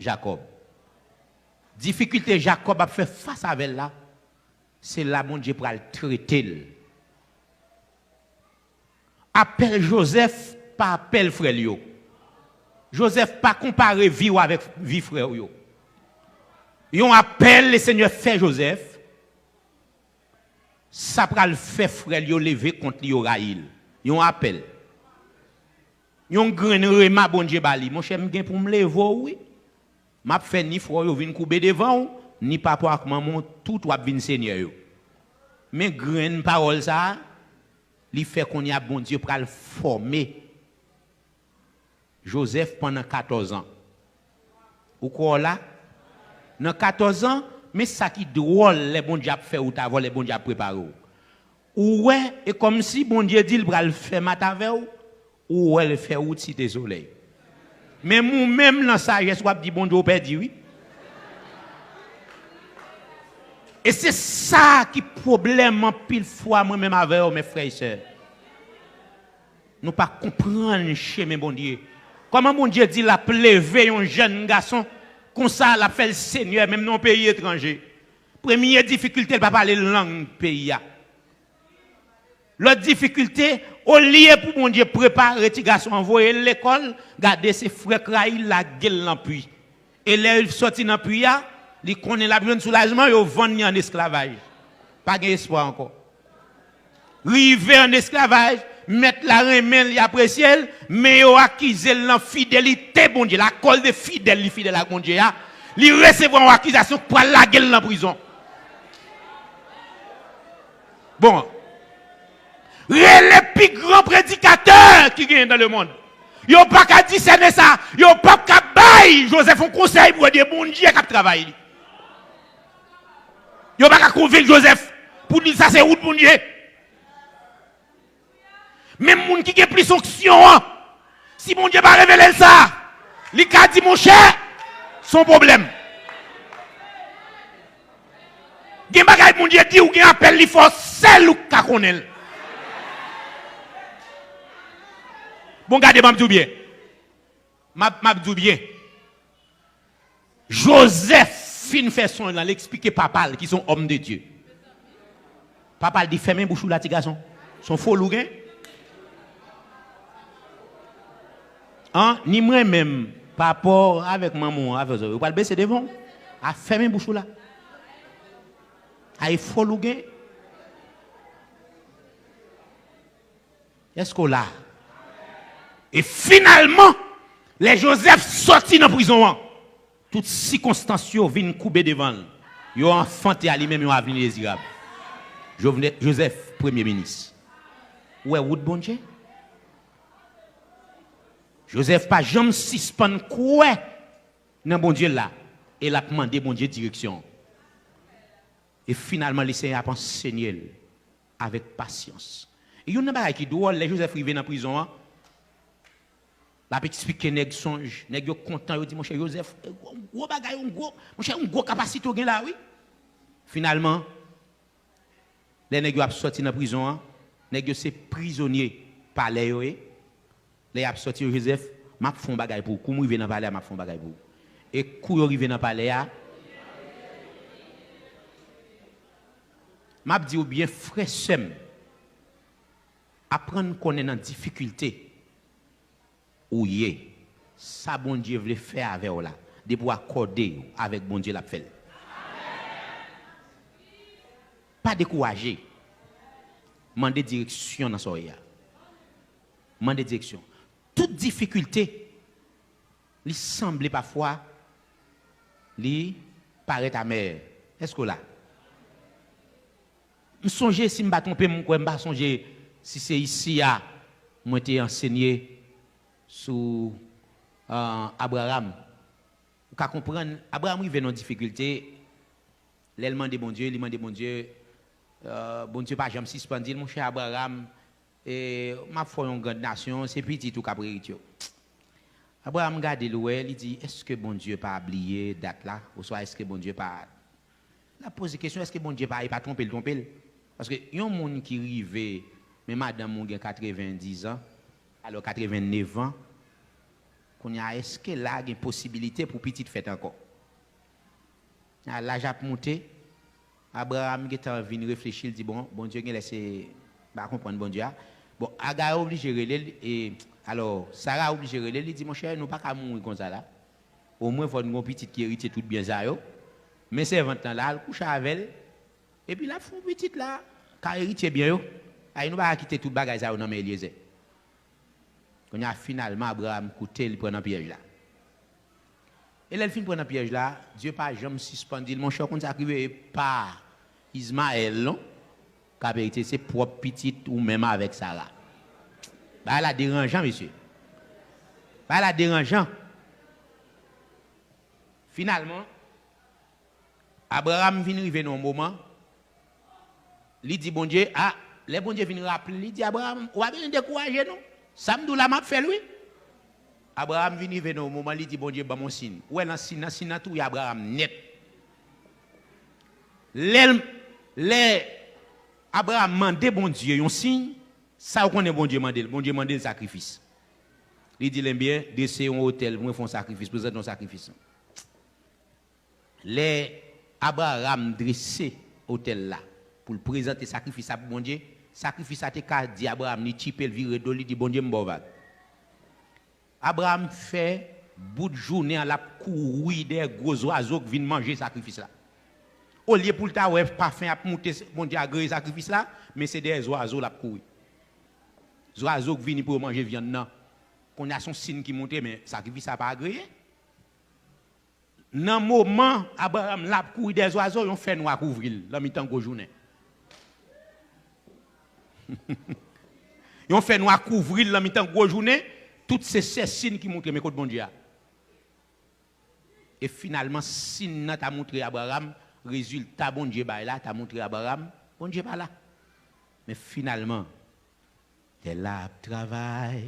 Jakòb. Difikilte Jakòb ap fè fas avè l la, se la Bondye pral trete l. Apèl Jozèf pa apèl frè l yo. Jozèf pa konpare vi w avèk vi frè w yo. Yon apèl Lesenyè fè Jozèf, sa pral fè frè l yo leve kont li, yo rayi l. Yon apèl. Yon grenn rema Bondye ba li. Monchè, m gen pou m leve w, wi. M ap fè ni frè w yo vin koube devan w, ni papa w ak manman w, tout w ap vin senyè yo. Men grenn pawòl sa a, li fè kounye a Bondye pral fòme Jozèf pandan katòz an. Ou kwè w la? Nan katòz an, men sa ki dwòl lè Bondye ap fè wout avè w, lè Bondye ap prepare w. Ou wè, e kòmsi Bondye di l pral fè mat avè w, ou wè l fè wout Site Solèy. Men ou menm nan sajès w ap di Bondye w pèdi wi. E se sa ki pwoblèm anpil fwa mwen menm avè w, men frè e sè. Nou pa konprann chemen Bondye. Kòman Bondye di l ap leve yon jèn gason konsa, l ap fè l senyè, menm nan yon peyi etranje? Premye difikilte, l pa pale lang peyi a. Lòt difikilte, olye pou Bondye prepare ti gason an, voye l lekòl, gade se frè k rayi l, lage l nan pwi. E lè l sòti nan pwi a, li konnen l ap jwenn soulajman, yo vann li an esklavaj. Pa gen espwa ankò. Rive an esklavaj, mèt la renmen l, li apresye l, men yo akize l nan fidelite Bondye la. Akoz de fidèl li fidèl ak Bondye a, li resevwa yon akizasyon k pral lage l nan prizon. Bon, rele pi gran predikatè ki genyen dans le monde. Yo pa ka disène sa. Yo p ap ka bay Jozèf yon konsèy pou yo di e Bondye k ap travay li. Yo pa ka konvenk Jozèf pou di sa se wout Bondye. Menm moun ki gen plis onksyon an, si Bondye pa revele l sa, li ka di, monchè, se yon pwoblèm. Gen bagay Bondye di w, gen apèl li fè w, sèl ou k ka konnen l. Bon, gade, m ap di w byen. M ap, m ap di w byen. Jozèf fin fè sonj lan, l eksplike papa l ki se yon homme de Dieu. Papa l di, fèmen bouch ou la, ti gason. Se yon foli w gen. An, ni mwen menm, pa rapò avèk manman w, avèk zòrèy, ou pral bese devan w. A fèmen bouch ou la. A e fòl ou gen. Èske w la? E finalman, lè Jozèf sòti nan prizon an, tout sikonstans yo vin koube devan l. Yo anfante a li menm yon avni dezirab. Jovnè-, Jozèf, premye minis. Ou wè wout Bondye? Jozèf pa janm sispann kwè nan Bondye l la, e l ap mande Bondye direksyon. E finalman, Lesenyè ap ansenye l avèk pasyans. E youn nan bagay ki dwòl, lè Jozèf rive nan prizon an, l ap eksplike nèg sonj, nèg yo kontan, yo di, monchè, Jozèf, yon gwo bagay, yon gwo, monchè, yon gwo kapasite w gen la, wi. Finalman, lè nèg yo ap sòti nan prizon an, nèg yo se prizonye palè yo ye. Lè y ap sòti yo, Jozèf, m ap fè yon bagay pou ou. Kou m rive nan palè a, m ap fè yon bagay pou ou. E kou yo rive nan palè a, m ap di w byen, frè, sè m, aprann konnen nan difikilte ou ye, sa Bondye vle fè avè w la, depi w akòde w avèk Bondye, l ap fè l. Pa dekouraje. Mande direksyon nan sa w ye a. Mande direksyon. Tout difikilte, li sanble pafwa, li parèt amè. Èske w la? M sonje, si m pa twonpe m, m kwè m pa sonje si se isi a mwen te ansenye sou, ah, Abraram. Ou ka konprann, Abraram rive nan difikilte, lè l mande Bondye, li mande Bondye, eh, Bondye pa janm sispann di l, monchè Abraram, e, m ap fè w yon grann nasyon, se pitit ou k ap erit yo. Abraram gade l wè, li di, èske Bondye pa bliye dat la? Oswa èske Bondye pa, l ap poze kesyon, èske Bondye pa, e pa twonpe l, twonpe l? Paske yon moun ki rive, men madanm ou gen katrevendiz an, alò katrevennev an, kounye a, èske la gen posibilite pou pitit fèt ankò? A, laj ap moute, Abraram gentan vin reflechi, l di, bon, Bondye genlè se, m pa konprann Bondye a. Bon, Aga oblije rele l, e, alò, Sara oblije rele l, li di, monchè, nou pa ka mouri konsa la. Omwen fò n gen yon pitit ki eritye tout byen sa yo. Men sèvant lan la, al kouche avè l, epi l ap fè yon pitit la, ka eritye byen yo. Ay, nou pa ka kite tout bagay sa yo nan men Elyezè. Kounye a, finalman, Abraram koute, li pran nan pyèj la. E lè l fin pran nan pyèj la, Dye pa janm sispann di l, monchè, w konn sa k rive, e pa Izmayèl non k ap eritye, se pwòp pitit ou menm avèk Sara. Bagay la deranjan, mesye. Bagay la deranjan. Finalman, Abraram vin rive nan yon moman, li di Bondye, a, lè Bondye vin raple l, li di Abraram, ou pa bezwen dekouraje non. Sa m di w la, m ap fè l wi. Abraram vin rive nan yon moman, li di Bondye, ban m yon siy. Ou wè nan siy nan, siy nan touye Abraram nèt. Lè l, lè Abraram mande Bondye yon siy, sa w konnen Bondye mande l? Bondye mande l sakrifis. Li di l, ebyen, drese yon otèl pou mwen, fè yon sakrifis, prezante yon sakrifis. Lè Abraram drese otèl la pou l prezante sakrifis la pou Bondye, sakrifis la te ka di Abraram, li tchipe l, vire do l, li di, Bondye, m ba w vag. Abraram fè bout jounen an, l ap kouri dèyè gwo zwazo k vin manje sakrifis la. Olye pou l ta wè pafen ap moute, Bondye agreye sakrifis la, men se dèyè zwazo l ap kouri. Zwazo k vini pou yo manje vyann nan. Kounye a, se yon siy ki montre, men sakrifis la pa agreye. Nan moman Abraram la ap kouri dèyè zwazo, yon fènwa kouvri l nan mitan gwo jounen. Yon fènwa kouvri l nan mitan gwo jounen, tout se sèz siy ki montre men kot Bondye a. E finalman, siy nan ta montre Abraram, rezilta Bondye bay la ta montre Abraram, Bondye pa la. Men finalman, lè l ap travay,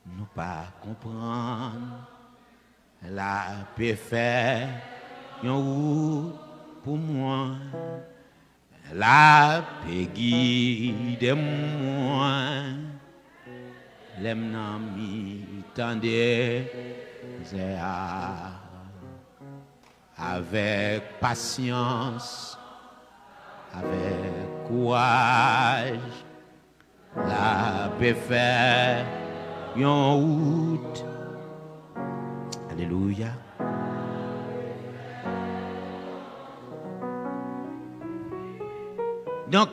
nou pa konprann. L ap fè yon wout pou mwen. L ap gide mwen. Lè m nan mitan dezè a. Avèk pasyans, avèk kouraj, l ap fè yon wout Alelouya. Donk,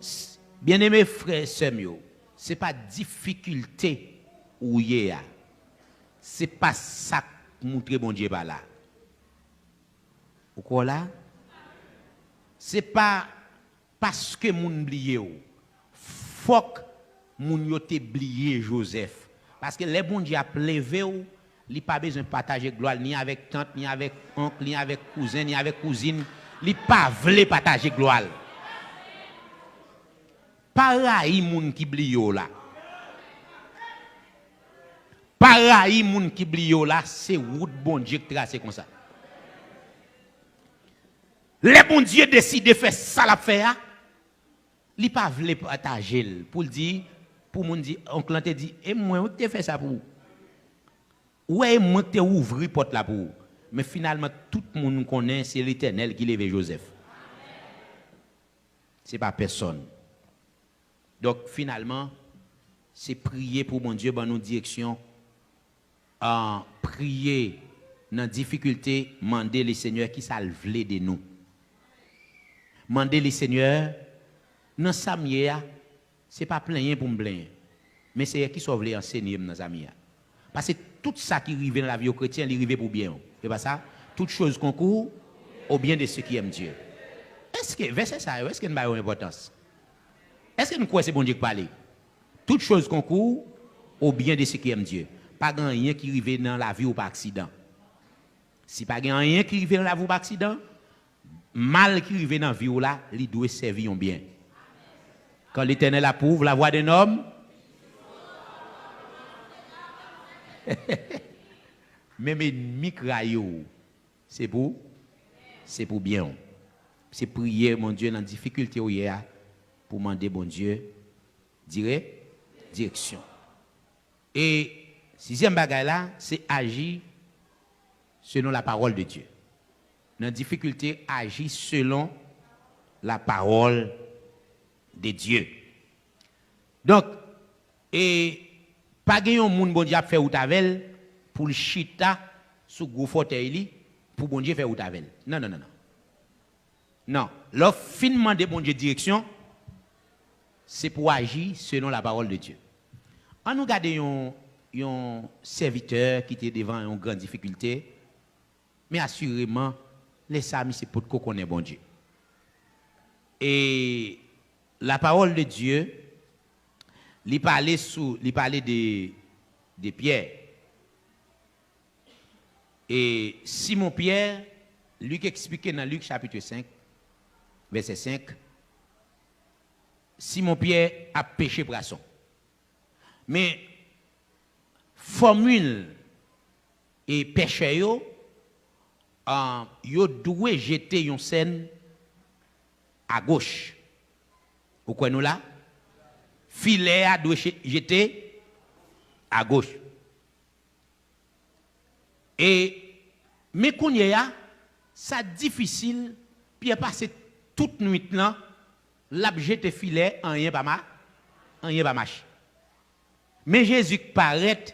s- byeneme frè e sè m yo, se pa difikilte ou ye a. Se pa sa k montre Bondye pa la. Ou kwè w la? Se pa paske moun bliye w. Fòk moun yo te bliye Jozèf. Paske lè Bondye ap leve w, li pa bezwen pataje glwa l ni avèk tant, ni avèk onk, ni avèk kouzen, ni avèk kouzin. Li pa vle pataje glwa l. Pa rayi moun ki bliye w la. Pa rayi moun ki bliye w la, se wout Bondye k trase konsa. Lè Bondye deside fè sa l ap fè a, li pa vle pataje l pou l di, pou moun di, onk lan te di, e mwen wi ki te fè sa pou ou. Ou wè, e mwen ki te ouvri pòt la pou ou. Men finalman, tout moun konnen se Letènèl ki leve Jozèf. Se pa pèsonn. Donk, finalman, se priye pou Bondye ban nou direksyon. Ah, priye nan difikilte, mande Lesenyè ki sa l vle de nou. Mande Lesenyè, nan sa m ye a, se pa plenyen pou m plenyen. Men Seyè, ki sa w vle ansenye m nan sa m ye a? Paske tout sa ki rive nan lavi yon kretyen, li rive pou byen w. Se pa sa? Toutes choses concourent au bien de ceux qui aiment Dieu. Èske vèsè sa yo, èske n ba yo enpòtans? Èske n kwè se Bondye k pale? Toutes choses concourent au bien de ceux qui aiment Dieu. Pa gen anyen ki rive nan lavi w pa aksidan. Si pa gen anyen ki rive nan lavi w pa aksidan, mal ki rive nan vi w la, li dwe sèvi yon byen. Quand l'Éternel approuve la voie d'un homme, menm ènmi k rayi w, se pou, se pou byen w. Se priye Bondye nan difikilte w ye a pou mande Bondye dire, direksyon. E sizyèm bagay la, se aji selon la parole de Dieu. Nan difikilte, aji selon la parole de Dieu. Donk, e pa gen yon moun Bondye ap fè wout avè l pou l chita sou gwo fòtèy li, pou Bondye fè wout avè l. Non, non, non, non. Non, lè w fin mande Bondye direksyon, se pou w aji selon la parole de Dieu. Ann nou gade yon, yon sèvitè ki te devan yon gran difikilte, men asireman, lè sa a, misye potko konnen Bondye. E la parole de Dieu, li pale sou, li pale de, de Pyè. E Simon Pyè, Lik eksplike nan Lik chapit senk, vèsè senk, Simon Pyè ap peche pwason. Men fòmil e pechè yo, ah, yo dwe jete yon sèn agoch. Ou kwè nou la? Filè a dwe che- jete agoch. E, men kounye a, sa difisil, Pyè pase tout nwit lan, l ap jete filè, anyen pa ma, anyen pa mache. Men Jezi k parèt,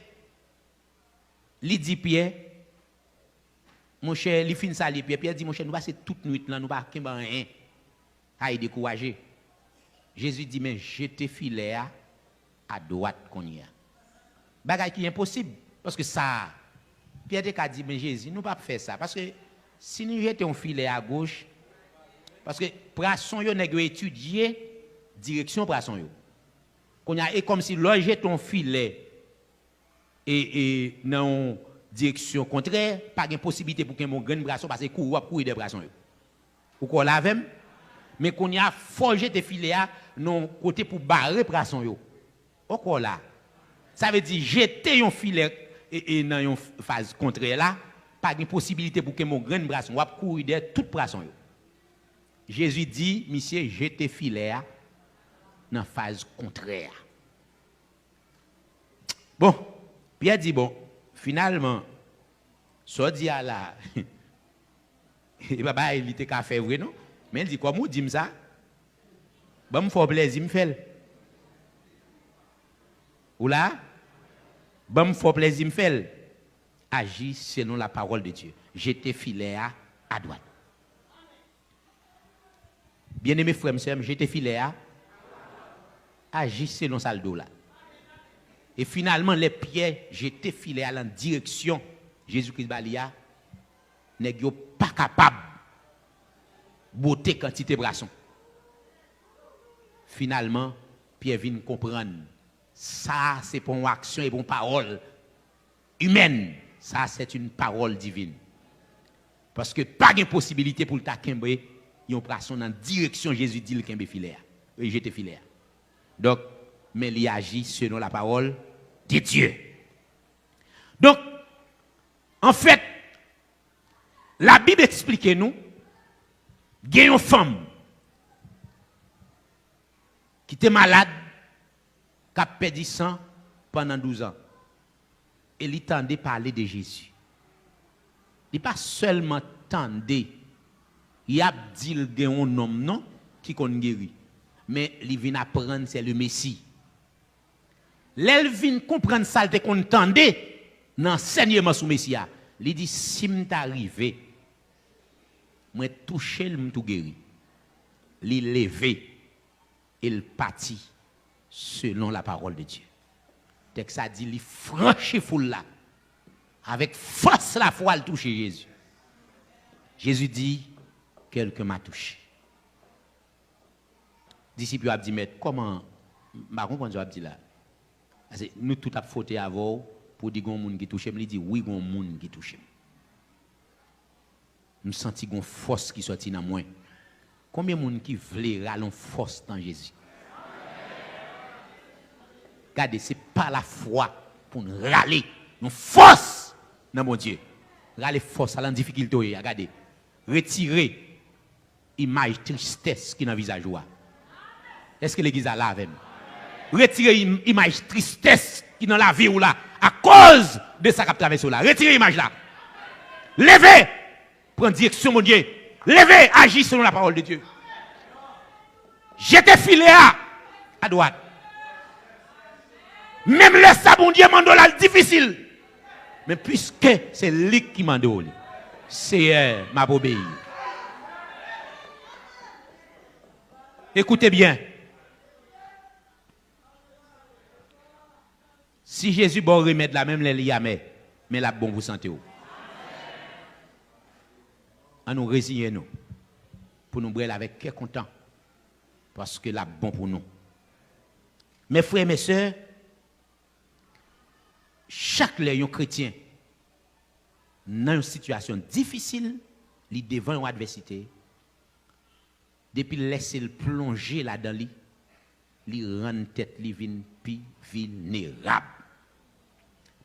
li di Pyè, monchè, li fin salye Pyè, Pyè di, monchè, nou pase tout nwit lan, nou pa kenbe anyen. Ay, dekouraje. Jezi di, men jete filè a adwat kounye a. Bagay ki enposib, paske sa, Pyè te ka di, men Jezi, nou p ap fè sa. Paske si nou jete yon filè agoch, paske pwason yo, nèg yo etidye direksyon pwason yo. Kounye a, e kòmsi lè w jete yon filè e, e nan yon direksyon kontrè, pa gen posiblite pou kenbe yon grenn pwason, paske kouri w ap kouri dèyè pwason yo. Ou kwè w la avè m? Men kounye a, fò w jete filè a nan yon kote pou bare pwason yo. Ou kwè w la? Sa vle di, jete yon filè e, e nan yon faz kontrè la, pa gen posiblite pou kenbe yon grenn pwason. W ap kouri dèyè tout pwason yo. Jezi di misye jete filè a nan faz kontrè a. Bon, Pyè di, bon, finalman, sa w di a la, e pa bagay li te ka fè vre non. Men l di, kòm ou di m sa, ban m fè w plèzi, m fè l. Ou la? Ban m fè w plèzi, m fè l. Aji selon la pawòl de Dye. Jete filè a adwat. Byeneme frè m, sè m, jete filè a. Aji selon sa l di w la. E finalman, lè Pyè jete filè a nan direksyon Jezi Kris ba li a, nèg yo pa kapab bwote kantite pwason. Finalman, Pyè vin konprann sa a se pa yon aksyon, e pa yon pawòl imèn. Sa a, c'est une parole divine. Paske pa gen posibilite pou l ta kenbe yon pwason nan direksyon Jezi di l kenbe filè a, e jete filè a. Donk, men li aji selon la pawòl de Dye. Donk, anfèt, Labib eksplike nou, gen yon fanm ki te malad, k ap pèdi san pandan douz an. E li tande pale de Jezi. Li pa sèlman tande y ap di l gen yon nonm non ki konn geri, men li vin aprann se le Mesi. Lè l vin konprann sa l te konn tande nan ansèyman sou Mesi a, li di, "Si m ta rive, mwen touche l, m tou geri." Li leve e l pati selon la pawòl de Dye. Tèks la di li franchi foul la. Avèk fòs lafwa, l touche Jezi. Jezi di, "Quelqu'un m'a touché." Disip yo ap di, "Mèt, kòman?" M pa konprann sa w ap di la. Paske nou tout ap fwote avè w pou w di, "Gon moun ki touche m." Li di, "Wi, gon moun ki touche m. M santi gon fòs ki sòti nan mwen." Konbyen moun ki vle rale yon fòs nan Jezi? Gade, se pa lafwa pou n rale yon fòs nan Bondye. Rale fòs la nan difikilte w ye a, gade. Retire imaj tristès ki nan vizaj ou a. Èske legliz la la avè m? Retire im- imaj tristès ki nan lavi w la akoz de sa k ap travèse w la. Retire imaj la. Leve! Pran direksyon Bondye. Leve, aji selon la pawòl de Dye. Jete filè a adwat. Menm lè sa Bondye mande w la l difisil. Men piske se li ki mande w li, Seyè, m ap obeyi. Ekoute byen. Si Jezi ba w remèd la, menm lè li amè, men l ap bon pou sante w. An nou reziyen nou pou nou bwè l avèk kè kontan, paske l ap bon pou nou. Mè frè, mè sè, chak lè yon kretyen nan yon sitiyasyon difisil, li devan yon advèsite, depi l lèse l plonje ladan li, li rann tèt li vin pi vilnerab.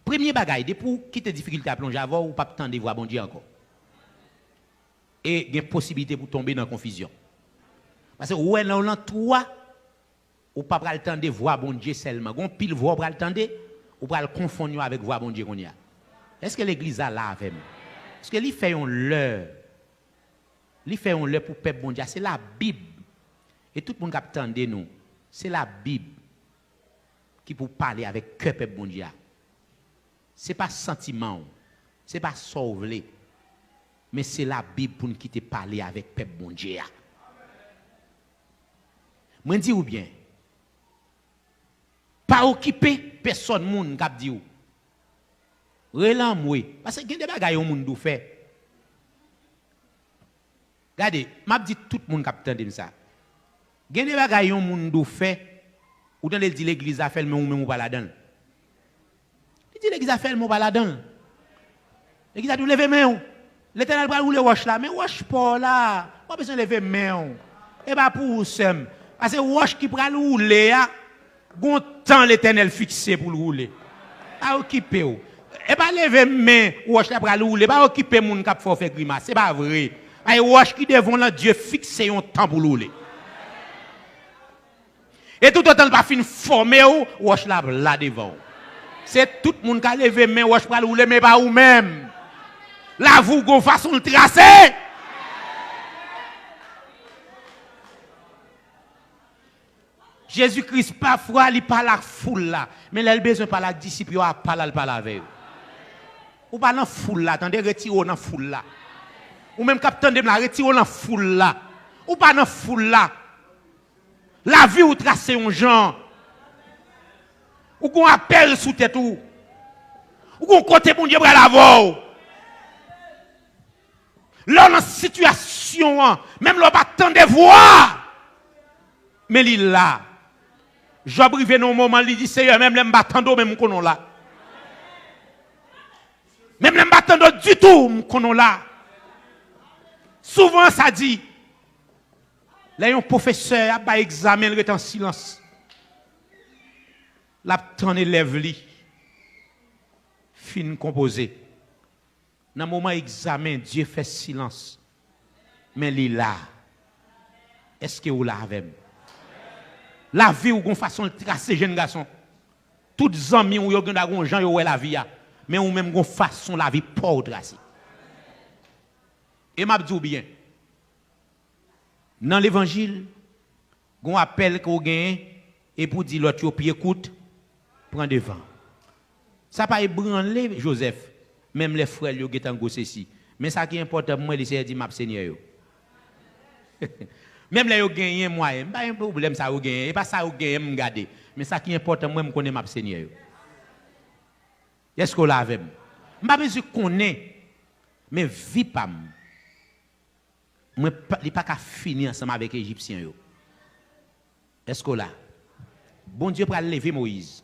Premye bagay, depi w kite difikilte a plonje avè w, ou p ap tande vwa Bondye ankò. E gen posiblite pou w tonbe nan konfizyon. Paske ou wè lè w nan twou a, ou pa pral tande vwa Bondye sèlman. Gen yon pil vwa w pral tande, ou pral konfonn yo avèk vwa Bondye kounye a. Èske legliz la la avè m? Èske li fè yon lè, li fè yon lè pou pèp Bondye a? Se Labib. E tout moun k ap tande nou, se Labib ki pou pale avèk kè pèp Bondye a. Se pa santiman w, se pa sa w vle, men se Labib pou n kite pale avèk pèp Bondye a. Mwen di w byen, pa okipe pèsòn moun k ap di w, "Rele anmwe." Paske gen de bagay yon moun di w fè. Gade, m ap di tout moun k ap tande m sa. Gen de bagay yon moun di w fè, ou tande l di legliz la fè l, men ou menm ou pa ladan l. Li di legliz la fè l, men ou pa ladan l. Legliz la di w leve men w. Letènèl pral woule wòch la, men wòch pa w la. W pa bezwen leve men w. E pa pou ou, sè m. Paske wòch ki pral woule a, gon tan Letènèl fikse pou l woule. Pa okipe w. E pa leve men wòch la pral woule. Pa okipe moun k ap fè w fè grimas. Se pa vre. Ay, wòch ki devan w lan, Dye fikse yon tan pou l woule. E toutotan l pa fin fòme w, wòch la ap la devan w. Se tout moun ka leve men, wòch pral woule, men pa ou menm. Lavi w gon fason l trase. Jezi Kris, pafwa, li pale ak foul la, men lè l bezwen pale ak disip yo a, pa l al pale avè yo. Ou pa nan foul la, tande, retire w nan foul la. Ou menm k ap tande m la, retire w nan foul la. Ou pa nan foul la. Lavi w trase yon jan. Ou gon apèl sou tèt ou. Ou gon kote Bondye pral avè w. Lè w nan sitiyasyon an, menm lè w pa tande vwa, men li la. Jòb rive nan yon moman, li di, Seyè, menm lè m pa tande w, men m konnen w la. Menm lè m pa tande w ditou, m konnen w la. Souvan, sa di, lè yon pwofesè ap bay egzamen, l ret an silans. L ap tann elèv li fin konpoze. Nan moman egzamen, Dye fè silans. Men li la. Èske ou la avè m? Lavi w gon fason l trase, jèn gason. Tout zanmi w yo gen dwa gon jan yo wè lavi a. Men ou menm gon fason lavi pa w trase. E m ap di w byen, nan levanjil, gon apèl ke w genyen, epi w di lòt yo, pye kout, pran devan. Sa pa ebranle Jozèf, menm lè frè l yo gentan gwosesi. Men sa ki enpòtan pou mwen, li Seyè di, m ap Senyè yo. Menm lè yo genyen mwayen, m pa gen pwoblèm sa yo genyen, e pa sa yo genyen m gade. Men sa ki enpòtan mwen, m konnen m ap Senyè yo. Èske w la avè m? M pa bezwen konnen, men vi pa m, mwen pa, li pa ka fini ansanm avèk Ejipsyen yo. Èske w la? Bondye pral leve Moyiz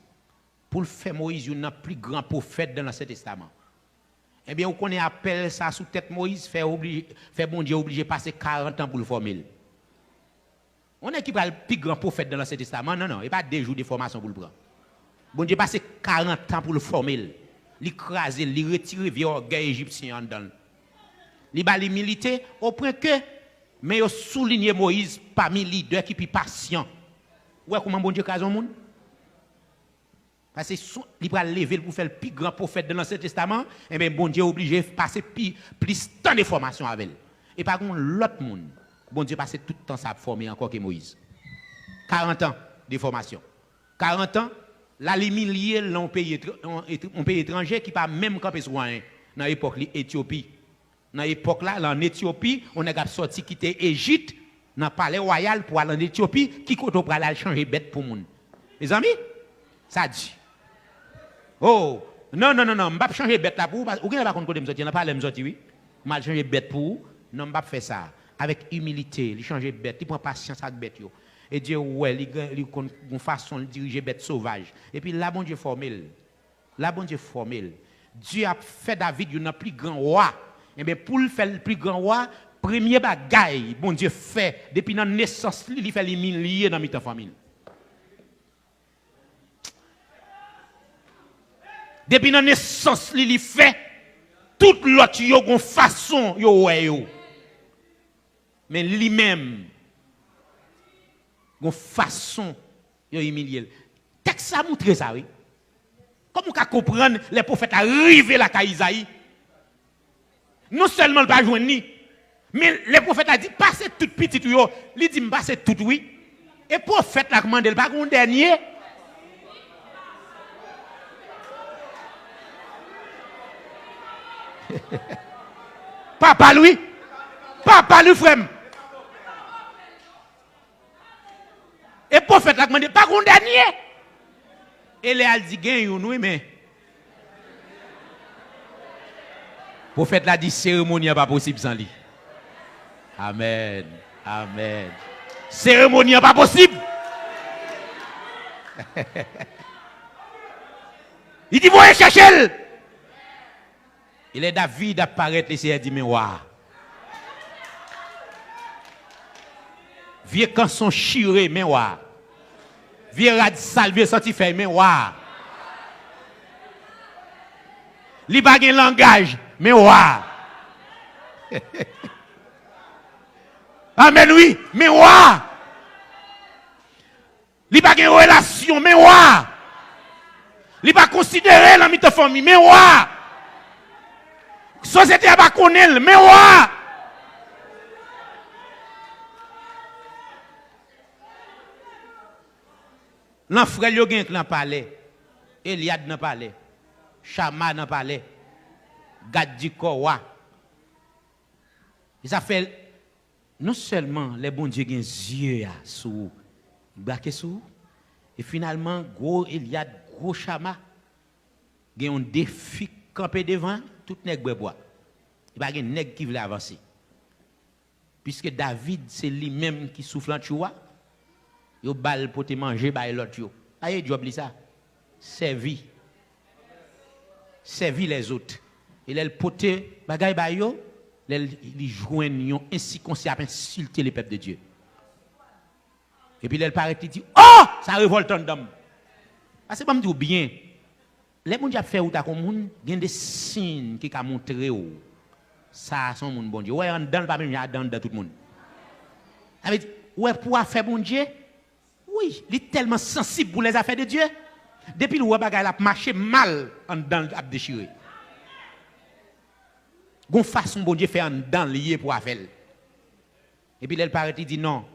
pou l fè Moyiz youn nan pli gran pwofèt nan Ansyen Testaman. Ebyen, ou konnen apèl sa sou tèt Moyiz fè oblije, fè Bondye oblije pase karant an pou l fòme l. Yon nèg ki pral pi gran pwofèt nan Ansyen Testaman, non, non, e pa de jou de fòmasyon pou l pran. Bondye pase karant an pou l fòme l. Li kraze l, li retire vye ògèy ejipsyen an anndan l. Li ba l imilite, opwen ke, men yo soulinye Moyiz pami lidè ki pi pasyan. Ou wè kouman Bondye kraze yon moun? Paske si li pral leve l pou fè l pi gran pwofèt nan Ansyen Testaman, enben, Bondye oblije pase pi, plis tan de fòmasyon avè l. E pa gen yon lòt moun Bondye pase tout tan sa ap fòme ankò ke Moyiz. Karant an de fòmasyon. Karant an, l al imilye l nan yon peyi etr-, yon etr-, yon peyi etranje ki pa menm kanpe sou anyen. Nan epòk li, Etyopi. Nan epòk la, la ann Etyopi, yon nèg ap sòti kite Ejip, nan palè wayal pou al ann Etyopi, ki kote w pral al chanje bèt pou moun? Mezanmi, sa di. Oh, non, non, non, non, m p ap chanje bèt la pou ou, ou genlè pa konn kote m sòti, nan palè m sòti, wi. M al chanje bèt pou ou. Non, m p ap fè sa. Avèk imilite, li chanje bèt, li pran pasyans ak bèt yo. E Dye wè, li gen, li konn gon fason l dirije bèt sovaj. Epi la, Bondye fòme l. La Bondye fòme l. Dye ap fè David youn nan pli gran wa. Enben, pou l fè l pli gran wa, premye bagay Bondye fè, depi nan nesans li, li fè l imilye nan mitan fanmi l. Depi nan nesans li, li fè tout lòt yo gon fason yo wè yo. Men li menm, gon fason yo imilye l. Tèks sa montre sa, wi. Kòman w ka konprann lè pwofèt la rive lakay Izayi? Non sèlman l pa jwenn li, men lè pwofèt la di, "Pase tout pitit ou yo," li di, "M pase tout, wi." E pwofèt la k mande l, "Pa gen yon dènye?" Papa l, wi. Papa l, wi, frè m. E pwofèt la k mande, "Pa gen yon dènye?" E lè al di, "Gen youn, wi, men." Pwofèt la di, "Seremoni an pa posib san li." Amèn. Amèn. Seremoni an pa posib. Li di, "Voye chèche l." E lè David ap parèt, Lesenyè di, "Men wa a." Vye kanson chire, men wa a. Vye rad sal, vye santifèy, men wa a. Li pa gen langaj, men wa a. Amèn, wi, men wa a. Li pa gen relasyon, men wa a. Li pa konsidere nan mitan fanmi, men wa a. Sosyete a pa konnen l, men wa a. Nan frè l yo gen k nan palè. Elyad nan palè. Chama nan palè. Gad di kò wa. E sa fè, non sèlman lè Bondye gen zye a sou ou, li brake sou ou, e finalman, gwo Elyad, gwo Chama, gen yon defi k kanpe devan, tout nèg bwè bwa. E pa gen nèg ki vle avanse. Piske David, se li menm ki souf lan tchou a, yo ba l pote manje bay lòt yo. Aye djòb li sa. Sèvi. Sèvi lèzòt. E lè l pote bagay bay yo, lè l, li jwenn yon ensikonsi ap ensilte le pèp de Dye. Epi lè l parèt, li di, "Oh! Sa revòlte anndan m." Paske ban m di w byen, lè Bondye ap fè wout ak yon moun, gen de siy ki ka montre w sa a se yon moun Bondye. Ou wè anndan l pa menm jan ak anndan tout moun. Sa vle di, ou wè pou afè Bondye, wi, li tèlman sansib pou lèzafè de Dye, depi l wè bagay la ap mache mal, anndan l ap dechire. Gon fason Bondye fè anndan l ye pou afè l. Epi lè l parèt, li di, "Non."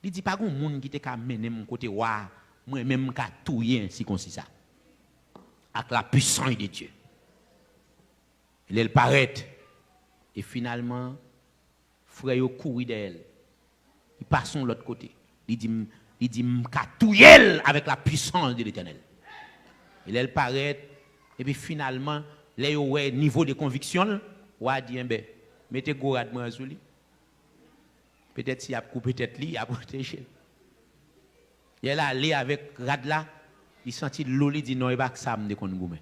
Li di, "Pa gon moun ki te ka mennen m kote wa a, mwen menm m ka touye ensikonsi sa. Ak la puissance de Dieu." Lè l parèt, e finalman, frè yo kouri dèyè l. Li pase yon lòt kote. Li di, m- li di, "M ka touye l avèk la puissance de l'Éternel." E lè l parèt, epi finalman, lè yo wè nivo de konviksyon l, wa a di, "Enben, mete gwo rad mwen an sou li." Petèt si y ap koupe tèt li, y ap pwoteje l. Lè l ale avèk rad la, li santi l lou, li di, "Non, e pa ak sa m te konn goumen."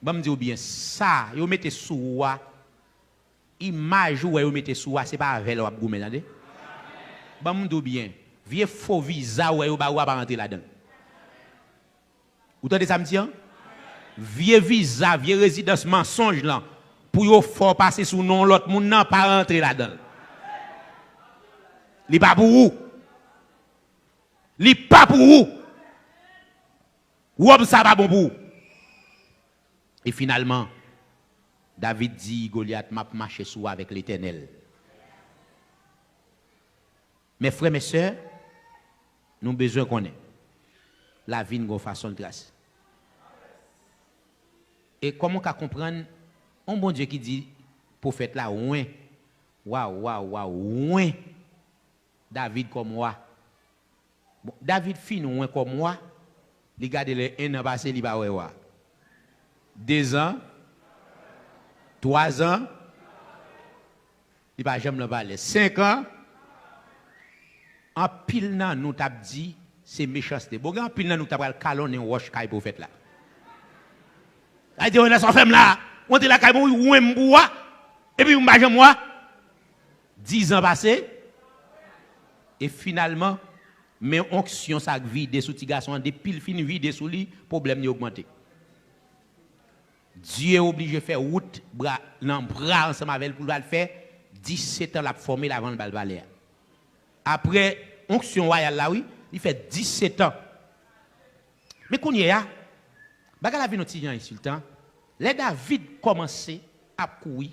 Ban m di w byen, sa yo mete sou ou a, imaj ou wè yo mete sou ou a, se pa avè l w ap goumen, tande. Ban m di w byen, vye fo viza ou wè yo ba ou a pa rantre ladan l. Ou tande sa m di an? Vye viza, vye rezidans mansonj lan, pou yo fè w pase sou non lòt moun nan, pa rantre ladan l. Li pa pou ou. Li pa pou ou. Wòb sa pa bon pou ou. E finalman, David di Golyat, "M ap mache sou avèk Letènèl." Men frè, men sè, nou bezwen konnen lavi n gon fason l trase. E kòman w ka konprann yon Bondye ki di pwofèt la, "Wen, waw, waw, waw, wen David kòm wa." Bon, David fin wen kòm wa, li gade lè en an pase, li pa wè wa. Dezan, twazan, li pa janm nan palè. Senkan, anpil nan nou t ap di se mechanste. Bon, gen anpil nan nou ki ta pral kalonnen wòch kay pwofèt la. Ay di, "Wè sa w fè m la, w antre lakay mwen, wi, wen m pou wa, epi m pa janm wa." Dizan pase, e finalman, men onksyon sa k vide sou ti gason an, depi l fin vide sou li, pwoblèm li ogmante. Dye oblije fè wout bra, nan bra ansanm avè l pou l al fè disèt an l ap fòme l avan l ba l palè a. Apre onksyon wayal la, wi, li fè disèt an. Men kounye a, bagay la vin yon ti jan ensiltan. Lè David kòmanse ap kouri,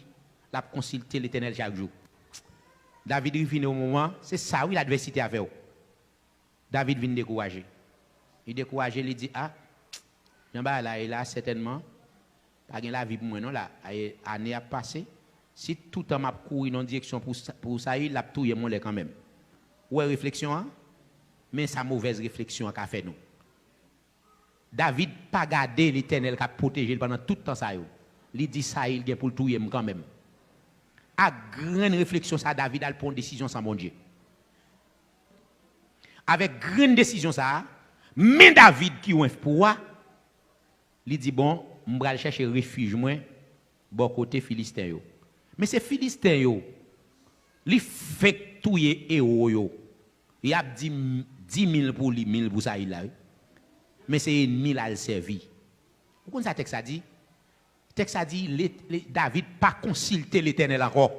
l ap konsilte Letènèl chak jou. David rive yon moman, se sa wi ladvèsite a fè w. David vin dekouraje. Li dekouraje, li di, "A, jan bagay la ye la, sètènman, pa gen lavi pou mwen non la. Ay, ane ap pase. Si toutan m ap kouri nan yon direksyon pou Sa- pou Sayil, l ap touye m yon lè kanmenm." Ou wè refleksyon an? Men sa movèz refleksyon an ka fè nou. David pa gade Letènèl k ap pwoteje l pandan tout tan sa yo. Li di, "Sayil gen pou l touye m kanmenm." Ak grenn refleksyon sa, David al pran yon desizyon san Bondye. Avèk grenn desizyon sa a, men David ki wen pou wa, li di, "Bon, m pral chèche refij mwen bò kote Filisten yo." Men se Filisten yo, li fenk touye ewo yo. Y ap di m- di mil pou li, mil pou Sayil la, wi. Men se ènmi l al sèvi. Ou konn sa tèks la di? Tèks la di, le- le- David pa konsilte Letènèl ankò.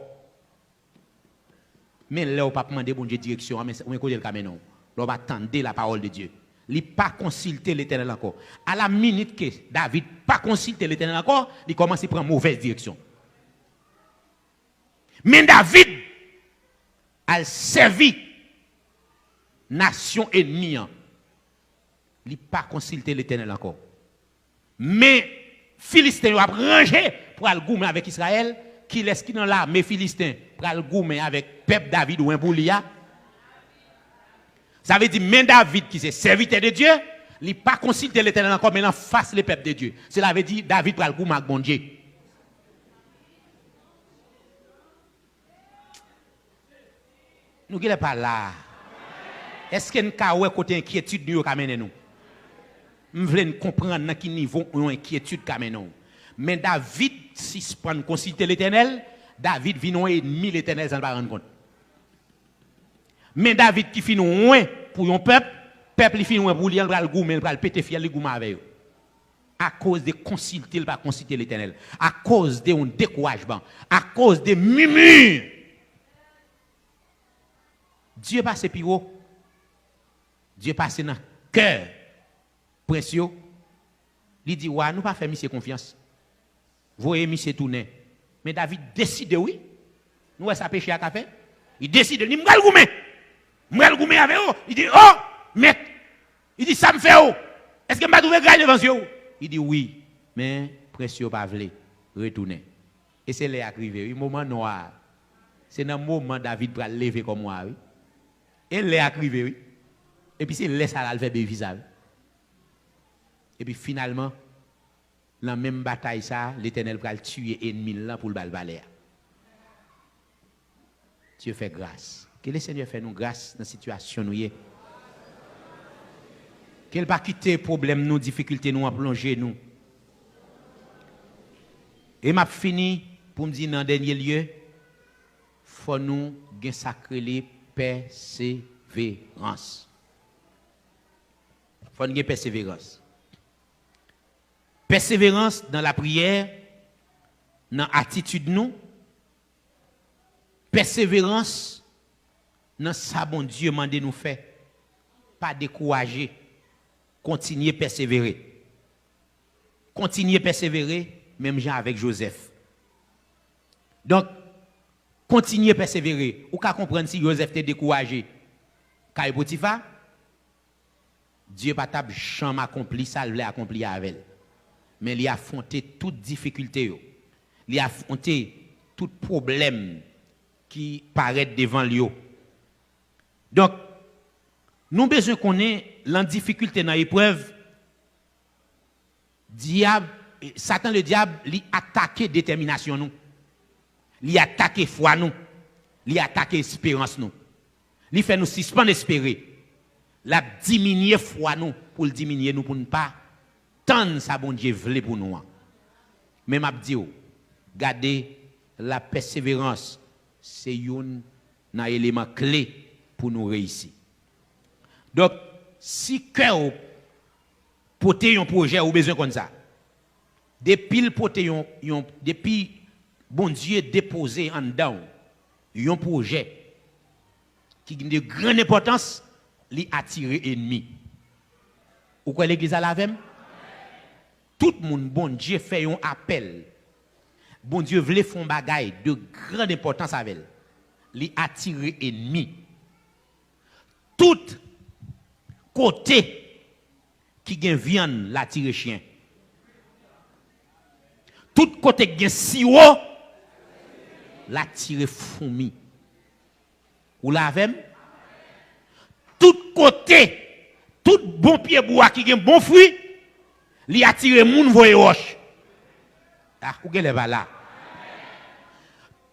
Men lè w p ap mande Bondye direksyon an, men, men kote l ka mennen w. Lè w pa tande la parole de Dieu. Li pa konsilte Letènèl ankò. A la minit ke David pa konsilte Letènèl ankò, li kòmanse pran movèz direksyon. Men David al sèvi nasyon ènmi an. Li pa konsilte Letènèl ankò. Men Filisten yo ap ranje pou al goumen avèk Izrayèl. Kilès ki nan lame Filisten pral goumen avèk pèp David wen pou li a? Sa vle di, men David ki se sèvitè de Dye, li pa konsilte Letènèl ankò, men l anfas le pèp de Dye. Sela vle di, David pral goumen ak Bondye. Nou genlè pa la. Èske n ka wè kote enkyetid nou yo ka mennen nou? M vle n konprann nan ki nivo yon enkyetid ka mennen w. Men David sispann konsilte Letènèl, David vin yon ènmi Letènèl san l pa rann kont. Men David ki fin wen pou yon pèp, pèp li fin wen pou li an, l pral goumen, l pral pete fyèl li goumen avè yo. Akoz de konsilte l pa konsilte Letènèl, akoz de yon dekourajman, akoz de mimi. Dye pase pi wo. Dye pase nan kè prens yo. Li di wa, nou pa fè misye konfyans. Voye misye tounen. Men David deside, wi. Nou wè sa peche a ka fè? Li deside, li di, "M pral goumen. M pral goumen avè yo." Li di, "O, mèt." Li di, "Sa m fè w? Èske m pa twouve gray devan zye w?" Li di, "Wi, men prens yo pa vle retounen." E se lè a k rive, wi, moman nwa a. Se nan moman David pral leve kòm wa, wi. E lè a k rive, wi. Epi se lè sa a l al fè betiz sa, wi. Epi finalman, nan menm batay sa a, Letènèl pral tiye ènmi l lan pou l ba l valè a. Dye fè gras. Ke Lesenyè fè nou gras nan sitiyasyon nou ye. Ke l pa kite pwoblèm nou, difikilte nou an plonje nou. E m ap fini pou m di nan dènye lye, fò nou gen sa k rele pèseverans. Fò n gen pèseverans. Pèseverans nan lapriyè, nan atitid nou, pèseverans nan sa Bondye mande nou fè. Pa dekouraje. Kontinye pèsevere. Kontinye pèsevere, menm jan avèk Jozèf. Donk, kontinye pèsevere. Ou ka konprann si Jozèf te dekouraje kay Potifa, Dye pa t ap janm akonpli sa l vle akonpli avè l. Men li afwonte tout difikilte yo. Li afwonte tout pwoblèm ki parèt devan l yo. Donk, nou bezwen konnen, lan difikilte, nan eprèv, dyab, Satan Ledyab, li atake detèminasyon nou. Li atake fwa nou. Li atake esperans nou. Li fè nou sispann espere. L ap diminye fwa nou pou l diminye nou, pou n pa tann sa Bondye vle pou nou an. Men m ap di w, gade, lapèseverans se youn nan eleman kle pou nou reyisi. Donk, si kè w pote yon pwojè, ou bezwen konn sa. Depi l pote yon, yon, depi Bondye depoze anndan w yon pwojè ki gen de grann enpòtans, li atire ènmi. Ou kwè legliz la la avè m? Tout moun Bondye fè yon apèl, Bondye vle fè yon bagay de grann enpòtans avè l, li atire ènmi. Tout kote ki gen vyann, l atire chen. Tout kote ki gen siwo, l atire foumi. Ou la avè m? Tout kote, tout bon pye bwa ki gen bon fwi, li atire moun voye wòch. Ah, ou genlè pa la.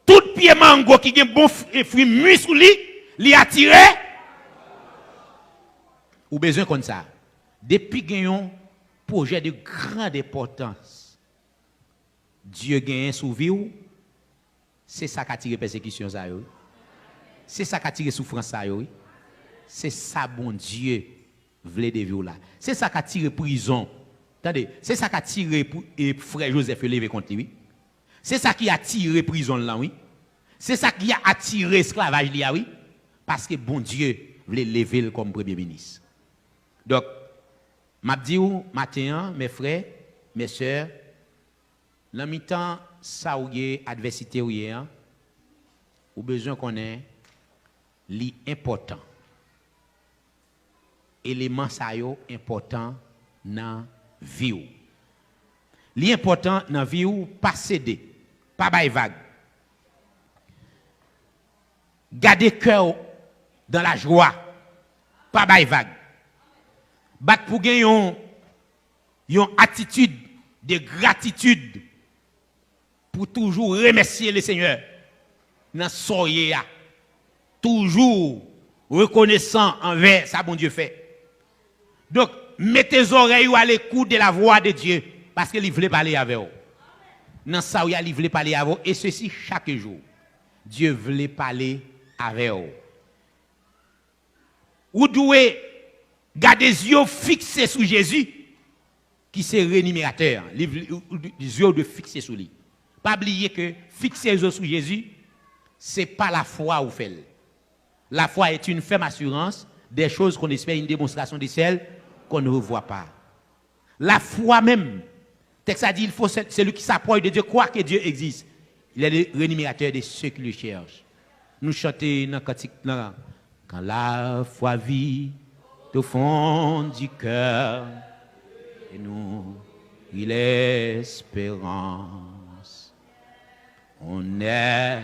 Tout pye mango ki gen bon f-, e fwi mi sou li, li atire. Ou bezwen konn sa. Depi gen yon pwojè de grann enpòtans Dye genyen sou vi w, se sa k atire pèsekisyon sa yo, wi. Se sa k atire soufrans sa yo, wi. Se sa Bondye vle de vi w la. Se sa k atire prizon. Tande, se sa k atire pou, e, frè Jozèf yo leve kont li, wi. Se sa ki atire prizon l lan, wi. Se sa ki atire esklavaj li a, wi. Paske Bondye vle leve l kòm premye minis. Donk, m ap di w maten an, mè frè, mè sè, nan mitan sa w ye, advèsite w ye an, ou bezwen konnen li enpòtan. Eleman sa yo enpòtan nan vi w. Li enpòtan nan vi w, pa sede, pa bay vag. Gade kè w dan lajwa, pa bay vag. Bat pou gen yon, yon atitid de gratitid pou toujou remèsye Lesenyè nan sa w ye a. Toujou rekonesan anvè sa Bondye fè. Donk, mete zòrèy ou a l'écoute de la voix de Dieu, paske li vle pale avè w. Nan sa w ye a, li vle pale avè w, e sesi chak jou. Dye vle pale avè w. Ou dwe gade zye w fikse sou Jezi, ki se renimeratè an. Li vle, ou, ou, zye w dwe fikse sou li. Pa bliye ke fikse zye w sou Jezi, se pa lafwa ou fè l. La foi est une ferme assurance des choses qu'on espère, une démonstration de celles qu'on ne voit pas. Lafwa menm, tèks la di, il faut celui qui s'approche de Dieu croire que Dieu existe. Il est le rémunérateur de ceux qui le cherchent. Nou chante nan kantik lan, quand la foi vit au fond du cœur et nourrit l'espérance. On n'est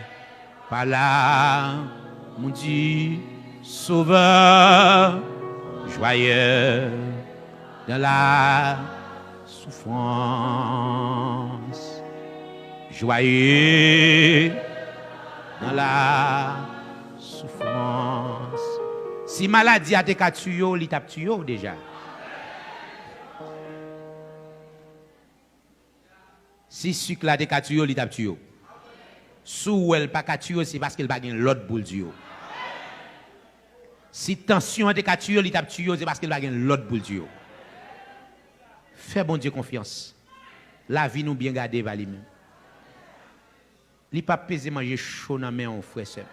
pas là, mon Dieu, sauveur, joyeux dans la souffrance, joyeux dans la souffrance. Si maladi a te ka tiye w, li t ap tiye w deja. Si sik la te ka tiye w, li t ap tiye w. Si w wè l pa ka tiye w, se paske l pa gen lòd pou l tiye w. Si tansyon an te ka tiye w, li t ap tiye w, se paske l pa gen lòd pou l tiye w. Fè Bondye konfyans. Lavi nou byen gade pa li menm. Li p ap peze manje cho nan men w, frè, sè m.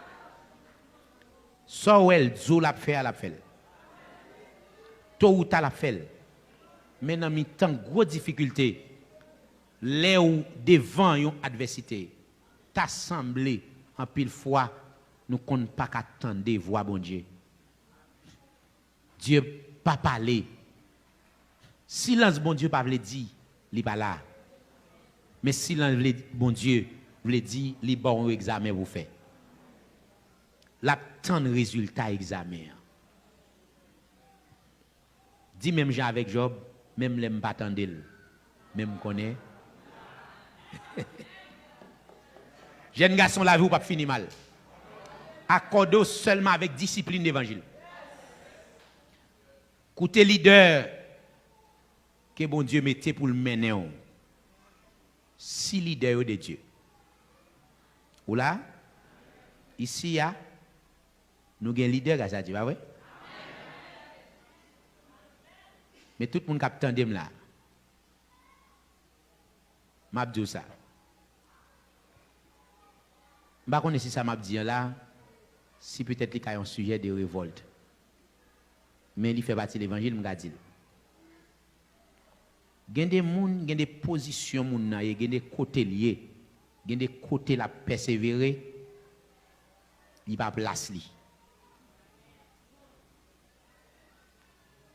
Sa w wè l di w l ap fè a, l ap fè l. To ou ta, l ap fè l. Men nan mitan gwo difikilte, lè w devan yon advèsite, ta sanble anpil fwa nou konn pa ka tande vwa Bondye. Dye pa pale. Silans Bondye pa vle di li pa la. Men silans vle, Bondye vle di li ba w yon egzamen pou w fè. L ap tann rezilta egzamen an. Di menm jan avèk Jòb, menm lè m pa tande l, men m konnen. Jèn gason, lavi w p ap fini mal. Akòde w sèlman avèk disiplin levanjil. Koute lidè ke Bondye mete pou l mennen w. Si lidè yo de Dye. Ou la? Isi a, nou gen lidè, gras a Dye, pa vre? Men tout moun k ap tande m la, m ap di w sa. M pa konnen si sa m ap di an la, si petèt li ka yon sijè de revòlt. Men li fè pati levanjil, m ka di l. Gen de moun, gen de pozisyon moun nan ye, gen de kote l ye, gen de kote l ap pèsevere, li pa plas li.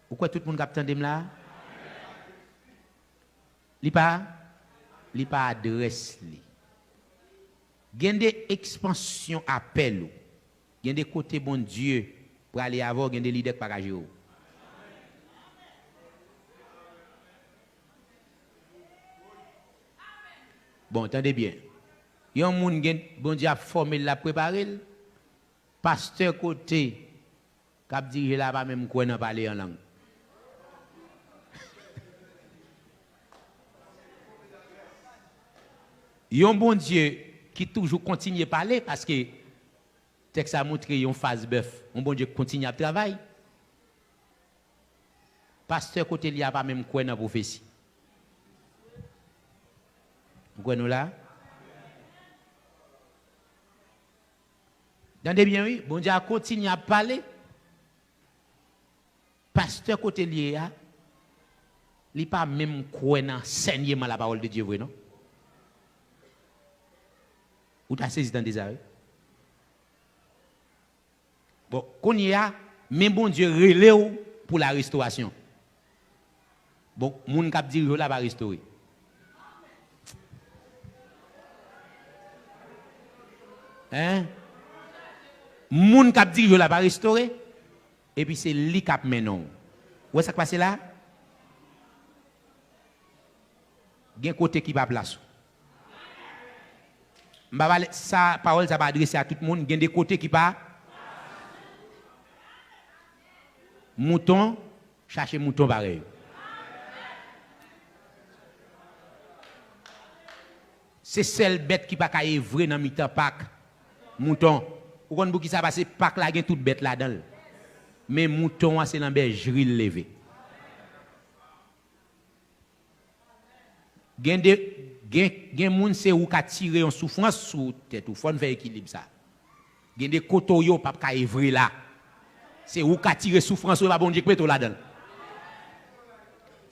Ou kwè tout moun k ap tande m la? Li pa, li pa adrès li. Gen de ekspansyon apèl ou. Gen de kote Bondye prale avè w, gen de lidè k pa ka jere w. Bon, tande byen. Yon moun gen, Bondye ap fòme l, l ap prepare l. Pastè kote k ap dirije la pa menm kwè nan pale an lang. Yon Bondye ki toujou kontinye pale, paske tèks la montre yon faz bèf, yon Bondye k kontinye ap travay. Pastè kote li a pa menm kwè nan pwofesi. Ou kwè nou la? Tande byen, wi. Bondye a kontinye ap pale. Pastè kote l ye a, li pa menm kwè nan ansèyman la parole de Dieu vre, non. Ou ta sezi tande sa, wi. Bon, kounye a, men Bondye rele w pou la restorasyon. Bon, moun k ap dirije w la pa restore. Hein? Moun k ap dirije w la pa restore, epi se li k ap mennen w. Ou wè sa k pase la? Gen kote ki pa plas ou. M pa pale, sa, pawòl sa pa adrese a tout moun. Gen de kote ki pa. Mouton, chache mouton parèy ou. Se sèl bèt ki pa ka evre nan mitan pak, mouton. Ou konn poukisa? Paske pak la gen tout bèt ladan l. Men mouton an se nan bèjri l leve. Gen de, gen, gen moun se ou ka tire yon soufrans sou tèt ou. Fò n fè ekilib sa. Gen de kote w ye w p ap ka evre la. Se ou ka tire soufrans ou, e pa Bondye k mete w ladan l.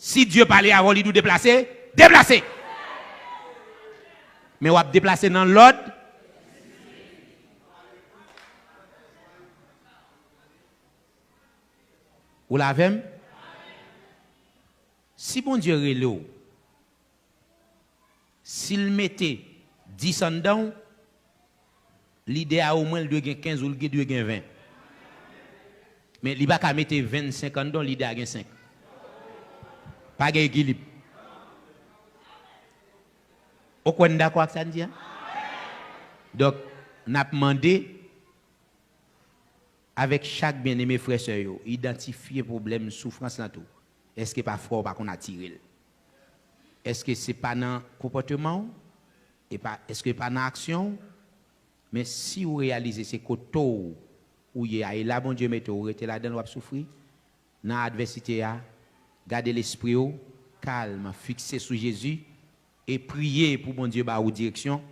Si Dye pale avè w, li di w deplase, deplase. Men w ap deplase nan lòd. Ou la avè m? Si Bondye rele w, si l mete dis anndan w, lidè a omwen l dwe gen kenz ou l dwe gen ven. Men li pa ka mete vennsenk anndan w, lidè a gen senk. Pa gen ekilib. Ou kwè n dakò ak sa n di a? Donk, n ap mande avèk chak byeneme frè sè yo, idantifye pwoblèm soufrans lan tou. Èske pa frè w pa konn atire l? Èske se pa nan konpòteman w? E pa, èske pa nan aksyon w? Men si w reyalize se kote w ou ye a, e la Bondye mete w, ou rete ladan l, w ap soufri. Nan advèsite a, gade lespri w, kalm, fikse sou Jezi, e priye pou Bondye ba ou direksyon,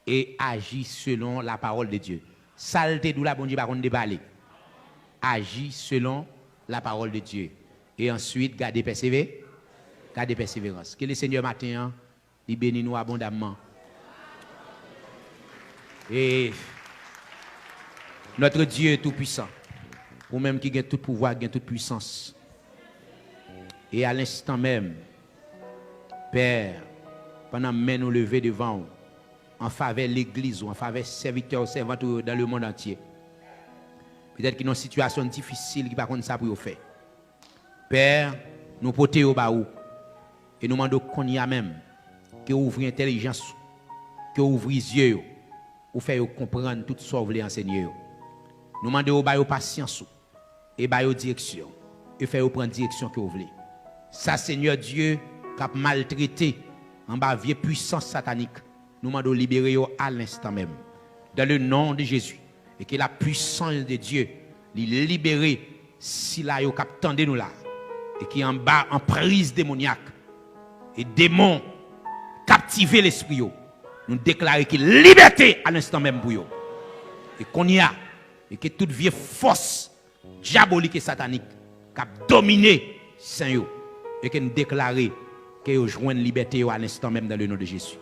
e aji selon la parole de Dieu. Sa l te di w la, Bondye pa konn depale. Aji selon la parole de Dieu. E answit, gade pèseve-, gade pèseverans. Ke Lesenyè maten an, li beni nou abondamman. E notre Dieu est tout puissant, ou menm ki gen tout pouvwa, gen tout pwisans. E a lenstan menm, Pè, pandan men nou leve devan w, an favè legliz ou, an favè sèvitè ou, sèvant ou yo dans le monde entier. Petèt ki nan sitiyasyon difisil, ki pa konn sa pou yo fè. Pè, nou pote yo ba ou. E nou mande w kounye a menm, ke w ouvri entèlijans ou, ke w ouvri zye yo, ou fè yo konprann tout sa w vle anseye yo. Nou mande w ba yo pasyans ou, e ba yo direksyon, e fè yo pran direksyon ke w vle. Sa, Senyè Dye, k ap maltrete anba vye pwisans satanik, nou mande w libere yo a lenstan menm. Dans le nom de Jésus. E ke la puissance de Dieu li libere sila yo k ap tande nou la, e ki anba anpriz demonyak, e demon kaptive lespri yo. Nou deklare ke libète a lenstan menm pou yo. E kounye a, e ke tout vye fòs dyabolik e satanik k ap domine sen yo, e ke n deklare ke yo jwenn libète yo a lenstan menm dans le nom de Jésus.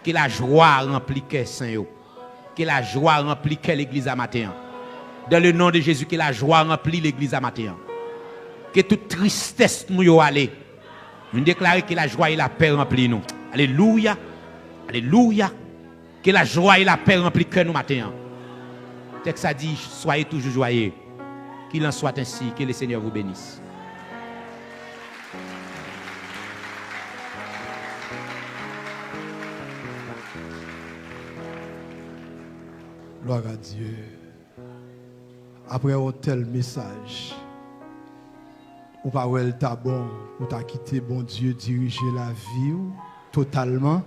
Ke lajwa ranpli kè sen yo. Ke lajwa ranpli kè legliz a maten an. Dans le nom de Jésus, ke lajwa ranpli legliz a maten an. Ke tout tristès nou yo ale. Nou deklare ke lajwa e lapè ranpli nou. Alelouya. Alelouya. Ke lajwa e lapè ranpli kè nou maten an. Tèks la di, soyez toujours joyeux. Qu'il en soit ainsi, que le Seigneur vous bénisse. Glwa a Dye. Apre yon tèl mesaj, ou pa wè l ta bon pou ta kite Bondye dirije lavi w totalman?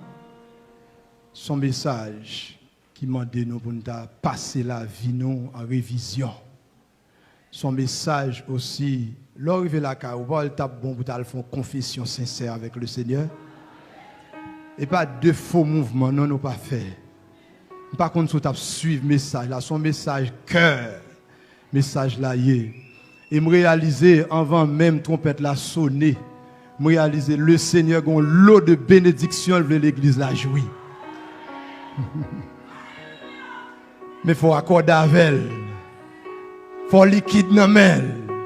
Se yon mesaj ki mande nou pou n ta pase lavi nou an revizyon. Se yon mesaj osi, lè w rive lakay ou, pa wè l t ap bon pou w ta al fè yon konfesyon sensè avèk Lesenyè? E pa de fo mouvman non nou pa fè. M pa konn si w t ap swiv mesaj la, se yon mesaj kè mesaj la ye. E m reyalize, anvan menm twonpèt la sone, m reyalize Lesenyè gen yon lo de benediksyon l vle legliz la jwi. Men fò w akòde avè l. Fò w likid nan men l.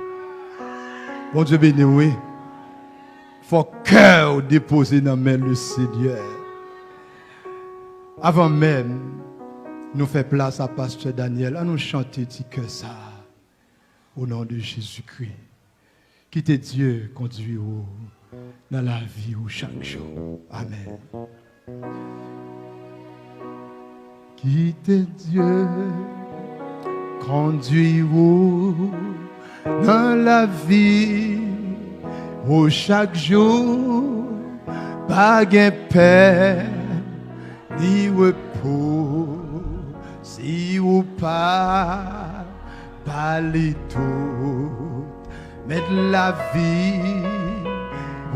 Bondye beni w, wi. Fò kè w depoze nan men Lesenyè. Avan menm Nou fè plas a Pastè Daniel. Ann nou chante ti kè sa a. Au nom de Jésus-Christ. Kite Dye kondui ou nan lavi ou chak jou. Amèn. Kite Dye kondui ou nan lavi ou chak jou. Pa gen pè ni repo si ou pa ba li tout. Met lavi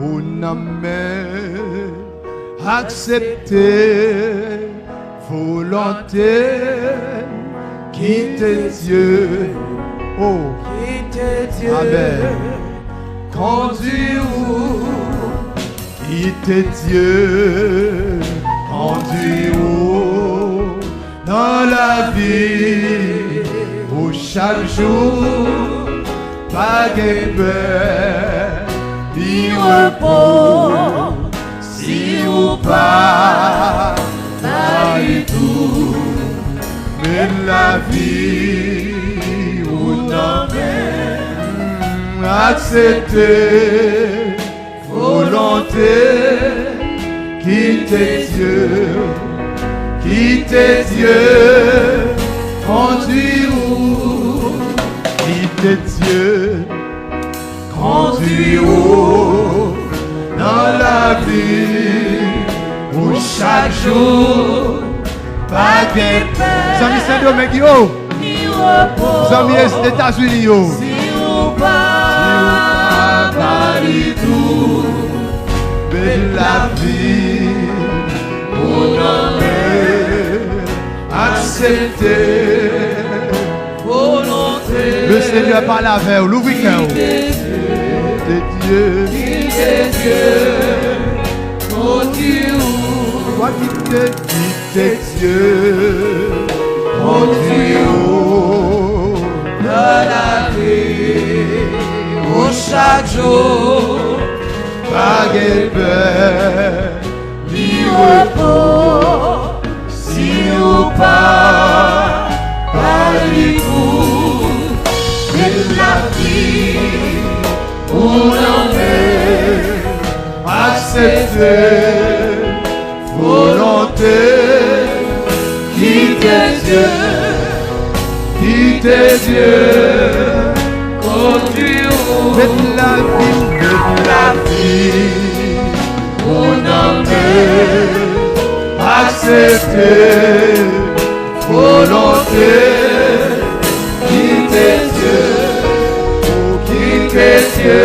ou nan men l, aksepte volonte l, kite Dye, oh, kite Dye, amèn, kondui ou, kite Dye kondui ou nan lavi ou chak jou. Pa gen pè ni repo si ou pa ba li tout. Met lavi ou nan men l, aksepte volonte, kite Dye, kite Dye kondui ou, kite Dye kondui ou nan lavi ou chak jou. Pa gen pè. Zanmi Sendomeng yo. Zanmi Etazini yo. Si ou pa ba li tout, met lavi ou nan men l, aksepte volonte. Le Seigneur parle avec vous. Louvri kè w. Kite Dye, kite Dye kondui ou. Kite Dye kondui ou nan lavi ou chak jou. Pa gen pè ni repo si ou pa ba li tout. Met lavi ou nan men l, aksepte volonte l, kite Dye, kite Dye kondui ou. Met lavi, met lavi ou nan men l, aksepte volonte l, kite Dye, kite Dye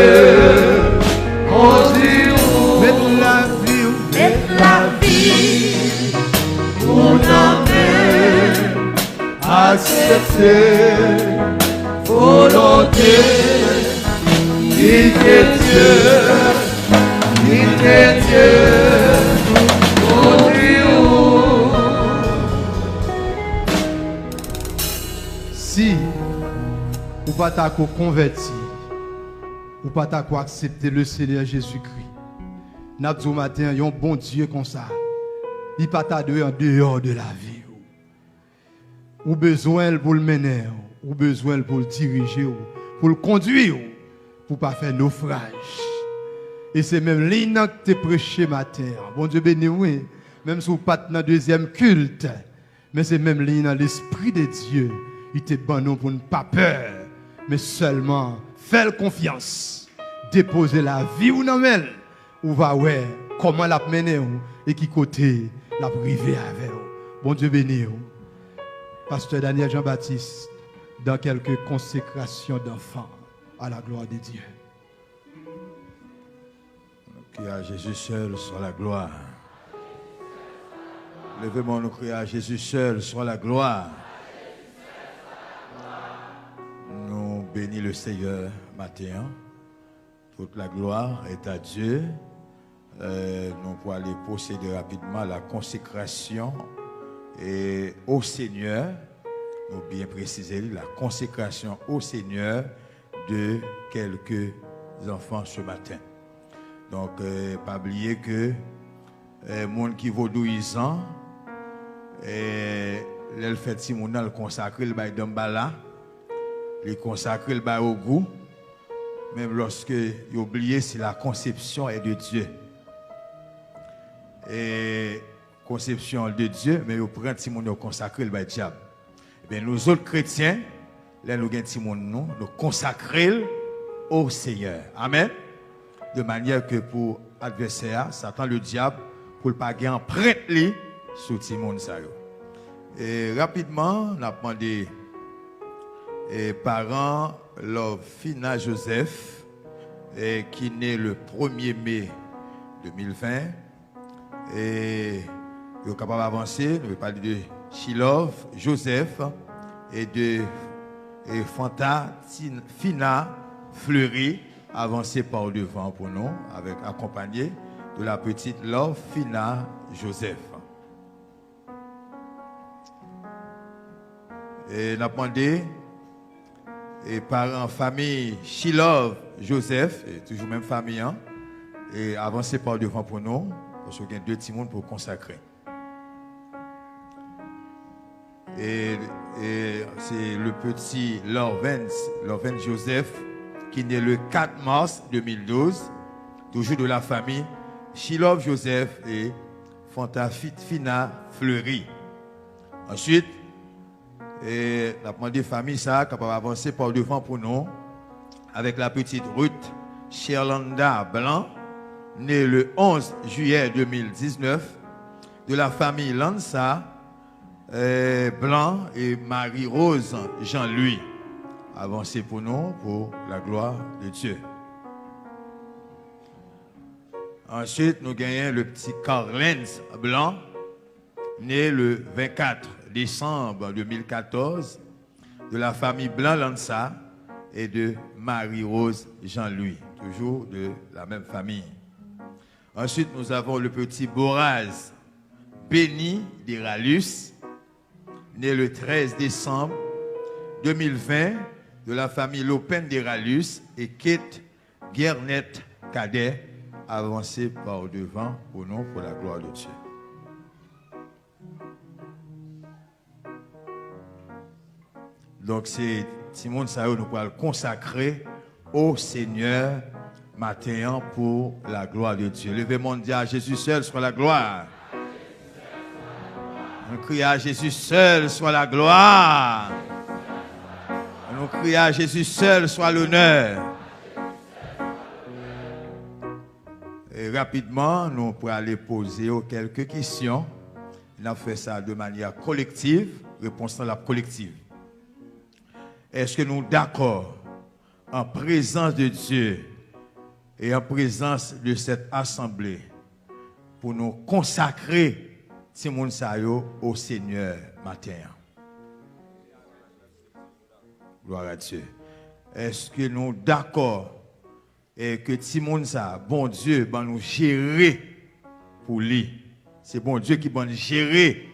kondui ou. Met lavi ou, met lavi ou nan men l, aksepte volonte l, kite Dye, kite Dye kondui ou. Si ou pa ta ko konvèti, ou pa ta ko aksepte le Senyè Jezikri, n ap di w maten an, yon Bondye konsa, li pa ta dwe andeyò de lavi w. Ou bezwen l pou l mennen w, ou bezwen l pou l dirije w, pou l kondui w, pou w pa fè nofraj. E se menm liy nan k te preche maten an. Bondye beni w, wi. Menm si w pa t nan dezyèm kilt, men se menm liy nan Lespri de Dye, li te ban nou pou n pa pè, men sèlman fè l konfyans. Depoze lavi w nan men l. Ou va wè kòman l ap mennen w e ki kote l ap rive avè w. Bondye beni w. Pasteur Daniel Jean-Baptiste, dans quelques consécrations d'enfants à la gloire de Dieu. Criez à Jésus seul soit la gloire. Leve men w, nou kriye à Jésus seul soit la gloire. Nou beni le Seigneur maten an. Toute la gloire est à Dieu. Euh, nou pwale pwosede rapidman la consécration et au Seigneur. Nou byen presize li, la consécration au Seigneur de quelques enfants ce matin. Donk, euh, pa bliye ke, euh, moun ki vodouyizan, euh, lè l fè timoun nan, l konsakre l bay Danmbala, li konsakre l bay Ogou, menm lòske yo bliye si la conception est de Dieu. E konsepsyon de Dye, men yo pran timoun yo konsakre l bay dyab. Ebyen, nou zòt kretyen, lè nou gen timoun nou, nou konsakre l o Senyè. Amèn. De manyè ke pou advèsè a, Satan Ledyab, pou l pa gen anprent li sou timoun sa yo. E rapidman, n ap mande e paran Lovefina Joseph, e ki ne le premye me de mil ven, e yo kapab avanse, nou pale de Chilove Joseph e de e Fanta Tin- Fina Fleury, avanse pa devan pou nou, avèk akonpanye de la petite Lovefina Joseph. E n ap mande e paran fanmi Chilove Joseph, e toujou menm fanmi an, e avanse pa devan pou nou, paske w gen de timoun pou w konsakre. E, e se le petit Lovens, Lovens Joseph, ki ne le kat mas de mil douz, toujou de la fanmi Chilove Joseph e Fanta Fit- Fina Fleury. Answit, e n ap mande fanmi sa a kapab avanse pa devan pou nou, avèk la petite Ruth Sherlanda Blanc, ne le onze juillet de mil diznèf, de la fanmi Lansa e Blanc e Marie Rose Jean-Louis. Avanse pou nou, pour la gloire de Dieu. Answit, nou genyen le petit Carlens Blanc, né le vingt-quatre décembre deux mille quatorze, de la famille Blanc Lansa et de Marie-Rose Jean-Louis, toujours de la même famille. Ensuite, nous avons le petit Boraz Benny Deralus, né le treize décembre deux mille vingt, de la famille Lopen Deralus et Kate Guernet Cadet, avancez par devant au nom pour la gloire de Dieu. Donk, se timoun sa yo nou pral konsakre o Senyè maten an pour la gloire de Dieu. Leve men w, di, à Jésus seul soit la gloire. Nou kriye, à Jésus seul soit la gloire. Nou kriye, à Jésus seul soit l'honneur. E rapidman, nou prale poze yo kèlke kesyon. N ap fè sa de manyè kolektiv. Repons lan l ap kolektiv. Èske nou dakò, an prezans de Dye e an prezans de sèt asanble, pou nou konsakre timoun sa yo o Senyè maten an? Gloire à Dieu. Èske nou dakò e ke timoun sa a, Bondye ban nou jere pou li? Se Bondye ki ban n jere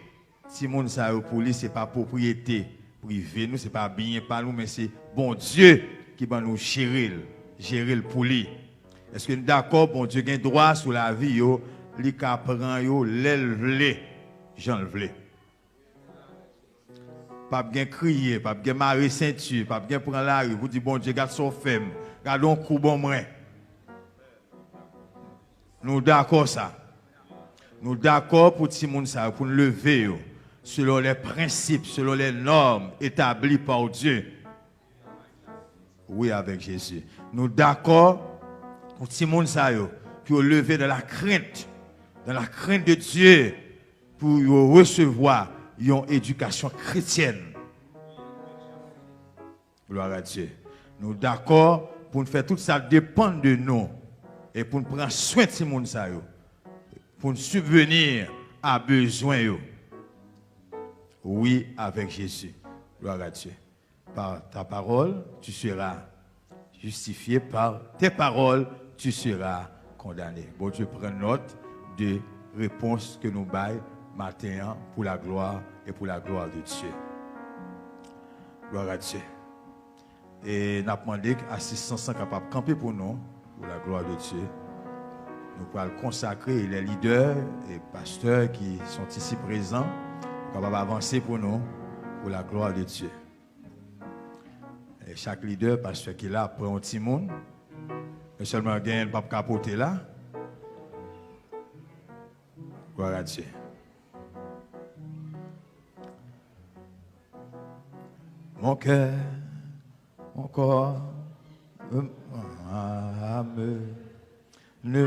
timoun sa yo pou li, se pa pwopriyete prive nou, se pa byen pa nou, men se Bondye ki ban nou jere l, jere l pou li. Èske n dakò Bondye gen dwa sou lavi yo, li ka pran yo lè l vle, jan l vle? P ap gen kriye, p ap gen mare senti, p ap gen pran lari pou di, Bondye, gad sa w fè m, gad yon kou ban mwen. Nou dakò sa? Nou dakò pou timoun sa yo, pou n leve yo selon les principes, selon les normes établies par Dieu? Wi, avèk Jezi. Nou dakò pou timoun sa yo, pou yo leve dans la crainte, dans la crainte de Dieu, pou yo resevwa yon edikasyon kretyèn. Gloire à Dieu. Nou dakò pou n fè tout sa depann de nou e pou n pran swen timoun sa yo, pou n sibveni a bezwen yo. Wi, avèk Jezi. Gloire à Dieu. Par ta parole, tu seras justifié. Par tes paroles, tu seras condamné. Bondye pran nòt de repons ke nou bay maten an pour la gloire et pour la gloire de Dieu. Gloire à Dieu. E n ap mande asistans lan kapab kanpe pou nou, pour la gloire de Dieu. Nou pral konsakre les leaders et pasteurs qui sont ici présents kapab avanse pou nou, pou la glwa de Dye. E chak lidè, pastè ki la, ap pran yon timoun. Men sèlman gen, l p ap ka pote la. Gloire à Dieu. Mon cœur, mon corps, mon âme ne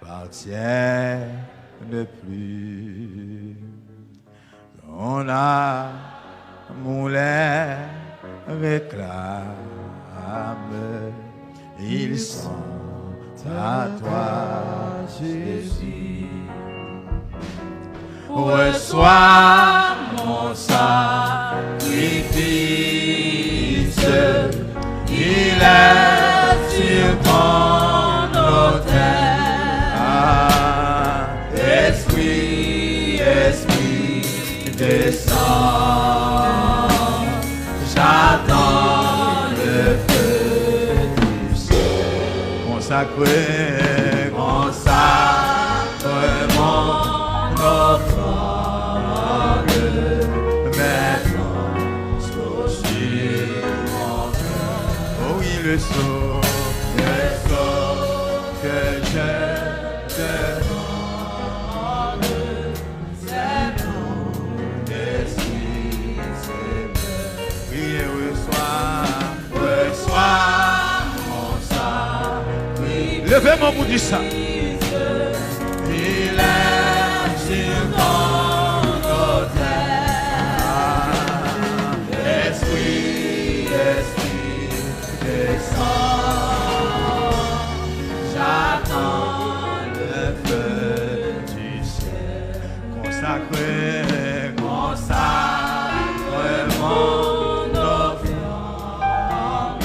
m'appartiennent plus. Ton amour les réclame, ils sont à toi, Jésus. Reçois mon sacrifice, il est sur ton autel. Ah, Esprit, Esprit, descends, j'attends le feu du ciel. Consacre mon offrande, maintenant sur mon cœur. Oh oui, le sceau, le sceau que je te donne, c'est ton esprit, Seigneur. Priez, reçois, reçois mon sacrifice. Leve men w pou di sa. Il est sur ton autel. Esprit, Esprit, descends. J'attends le feu du ciel. Consacre, consacre mon offrande,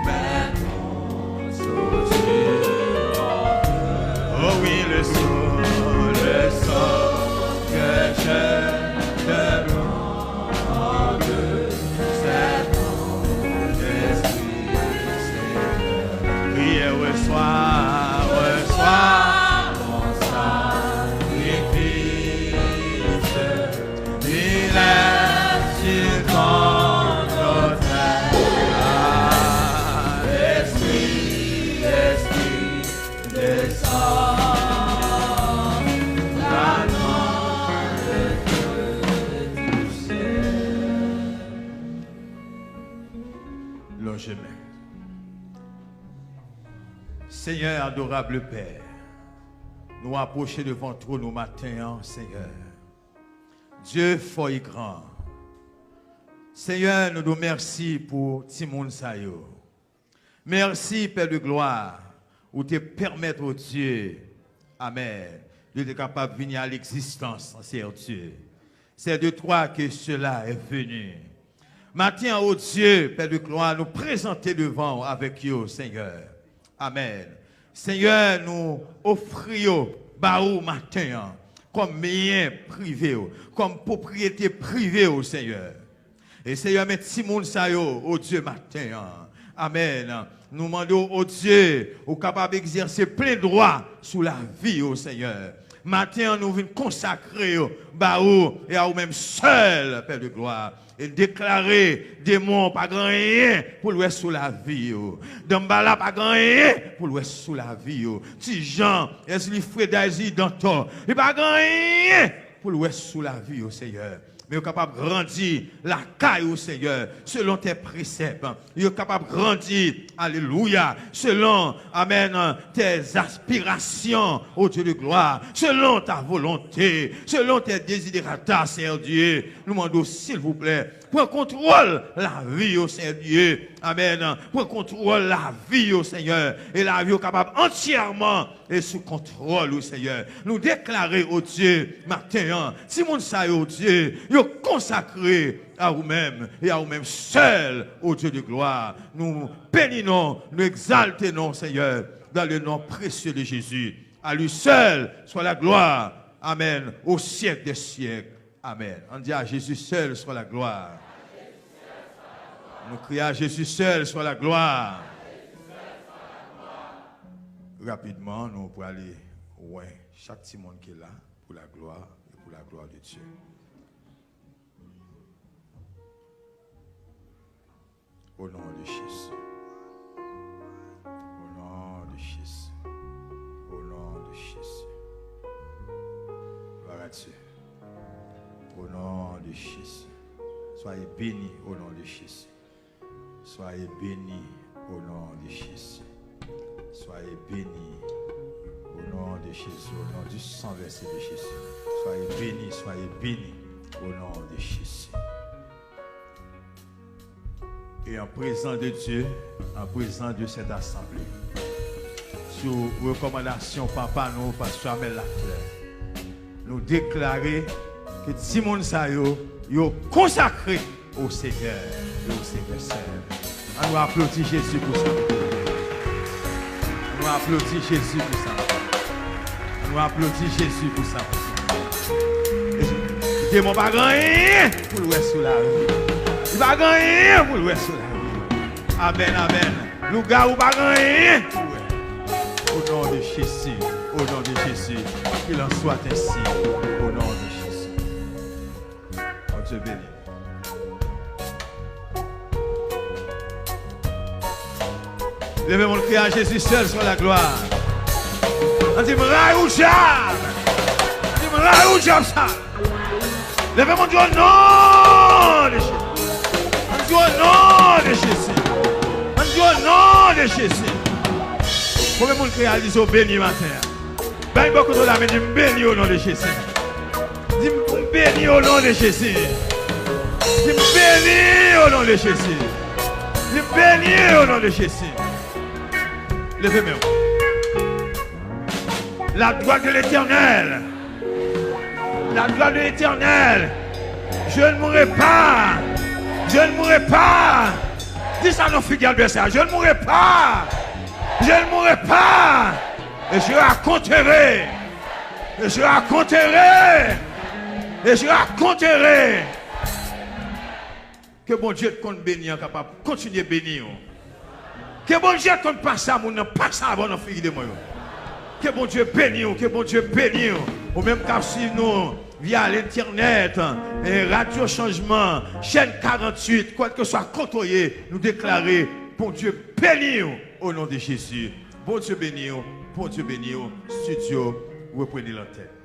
maintenant sur ton autel. Oh oui, le sceau, le sceau que je te donne, c'est ton esprit, Seigneur. Priez, reçois, reçois mon sacrifice. Il est sur ton autel. Esprit, Esprit, descends, j'attends le feu du ciel. Lonje men. Senyè, adorab Pè, nou apwoche devan twòn ou maten an, Senyè. Dye fò e gran. Senyè, nou di w mèsi pou timoun sa yo. Mèsi, Pè de glwa, ou te pèmèt, o Dye, amèn, yo te kapab vini a legzistans, Seyè Dye. C'est de toi que cela est venu. Maten an, o Dye, Pè de glwa, nou prezante devan w avèk yo, Senyè. Amèn. Senyè, nou ofri yo ba ou maten an, kòm byen prive w, kòm pwopriyete prive w, Senyè. E Senyè, men timoun sa yo, o Dye, maten an. Amèn. Nou mande w, o Dye, ou kapab egzèse plen dwa sou lavi yo, Senyè. Maten an, nou vin konsakre yo ba ou e a ou menm sèl, Pè de glwa. E deklare, demon pa gen anyen pou l wè sou lavi yo. Danmbala pa gen anyen pou l wè sou lavi yo. Ti Jan, Ezli Freda, Ezli Dantò, li pa gen anyen pou l wè sou lavi yo, Senyè. Men yo kapab grandi lakay ou, Senyè, selon tes préceptes. Yo kapab grandi, alelouya, selon, amèn, tes aspirations, ô Dieu de gloire, selon ta volonté, selon tes desiderata, Senyè Dye. Nou mande w, silvouplè, pran kontwòl lavi yo, Senyè Dye. Amèn. Pran kontwòl lavi yo, Senyè. E lavi yo kapab antyèman e sou kontwòl ou, Senyè. Nou deklare, o Dye, maten an, timoun sa yo, o Dye, yo konsakre a ou menm e a ou menm sèl, o Dye de glwa. Nou beni non, nou egzalte non, Senyè, dans le nom précieux de Jésus. À lui seul soit la gloire. Amen. Au siècle des siècles. Amèn. Ann di, à Jésus seul soit la gloire. Nou kriye, à Jésus seul soit la gloire. Rapidman, nou prale wè chak timoun ki la pou laglwa e pou La gloire de Dieu. Au nom de Jésus. Au nom de Jésus. Au nom de Jésus. Gloire à Dieu. Au nom de Jésus. Soyez bénis au nom de Jésus. Soyez bénis au nom de Jésus. Soyez bénis au nom de Jésus, au nom du sang versé de Jésus. Soyez bénis, soyez bénis au nom de Jésus. Et en présence de Dieu, en présence de cette assemblée, sou rekòmandasyon papa nou, Pastè Amel Lafleur, nou deklare ke timoun sa yo, yo konsakre au Seigneur et au Seigneur seul. Ann nou aplodi Jezi pou sa. Ann nou aplodi Jezi pou sa. Ann nou aplodi Jezi pou sa. E demon pa gen anyen pou l wè sou lari. Li pa gen anyen pou l wè sou lari. Amèn, amèn. Lougawou pa gen anyen pou l wè. Au nom de Jésus, au nom de Jésus, qu'il en soit ainsi, au nom de Jésus. Bondye beni. Leve men w, kriye a Jezi sèl swa la glwa. Ann di m rayi w dyab. Ann di m rayi w dyab sa. Leve men w, di o non de Jezi. Ann di o non de Jezi. Ann di o non de Jezi. Konbyen moun k reyalize w beni maten an? Bay bò kote w la men, di m beni o non de Jezi. Di m beni o non de Jezi. Di m beni o non de Jezi. Di m beni o non de Jezi. Leve men w. La gloire de l'Éternel. La gloire de l'Éternel. Je ne mourrai pas. Je ne mourrai pas. Di sa nan figi advèsè a. Je ne mourrai pas. Je ne mourrai pas. Et je raconterai. Et je raconterai. Et je raconterai. Ke Bondye k konn beni an kapab kontinye beni w. Ke Bondye k konn pase a moun nan pase avè w nan figi demon yo. Ke Bondye beni w, ke Bondye beni w. Ou menm k ap swiv nou via lentènèt, eh, Radyo Chanjman, chèn karanntuit, kèlkeswa kote w ye, nou deklare Bondye beni w o non de Jezi. Bondye beni w, Bondye beni w. Studio, reprenez l'antenne.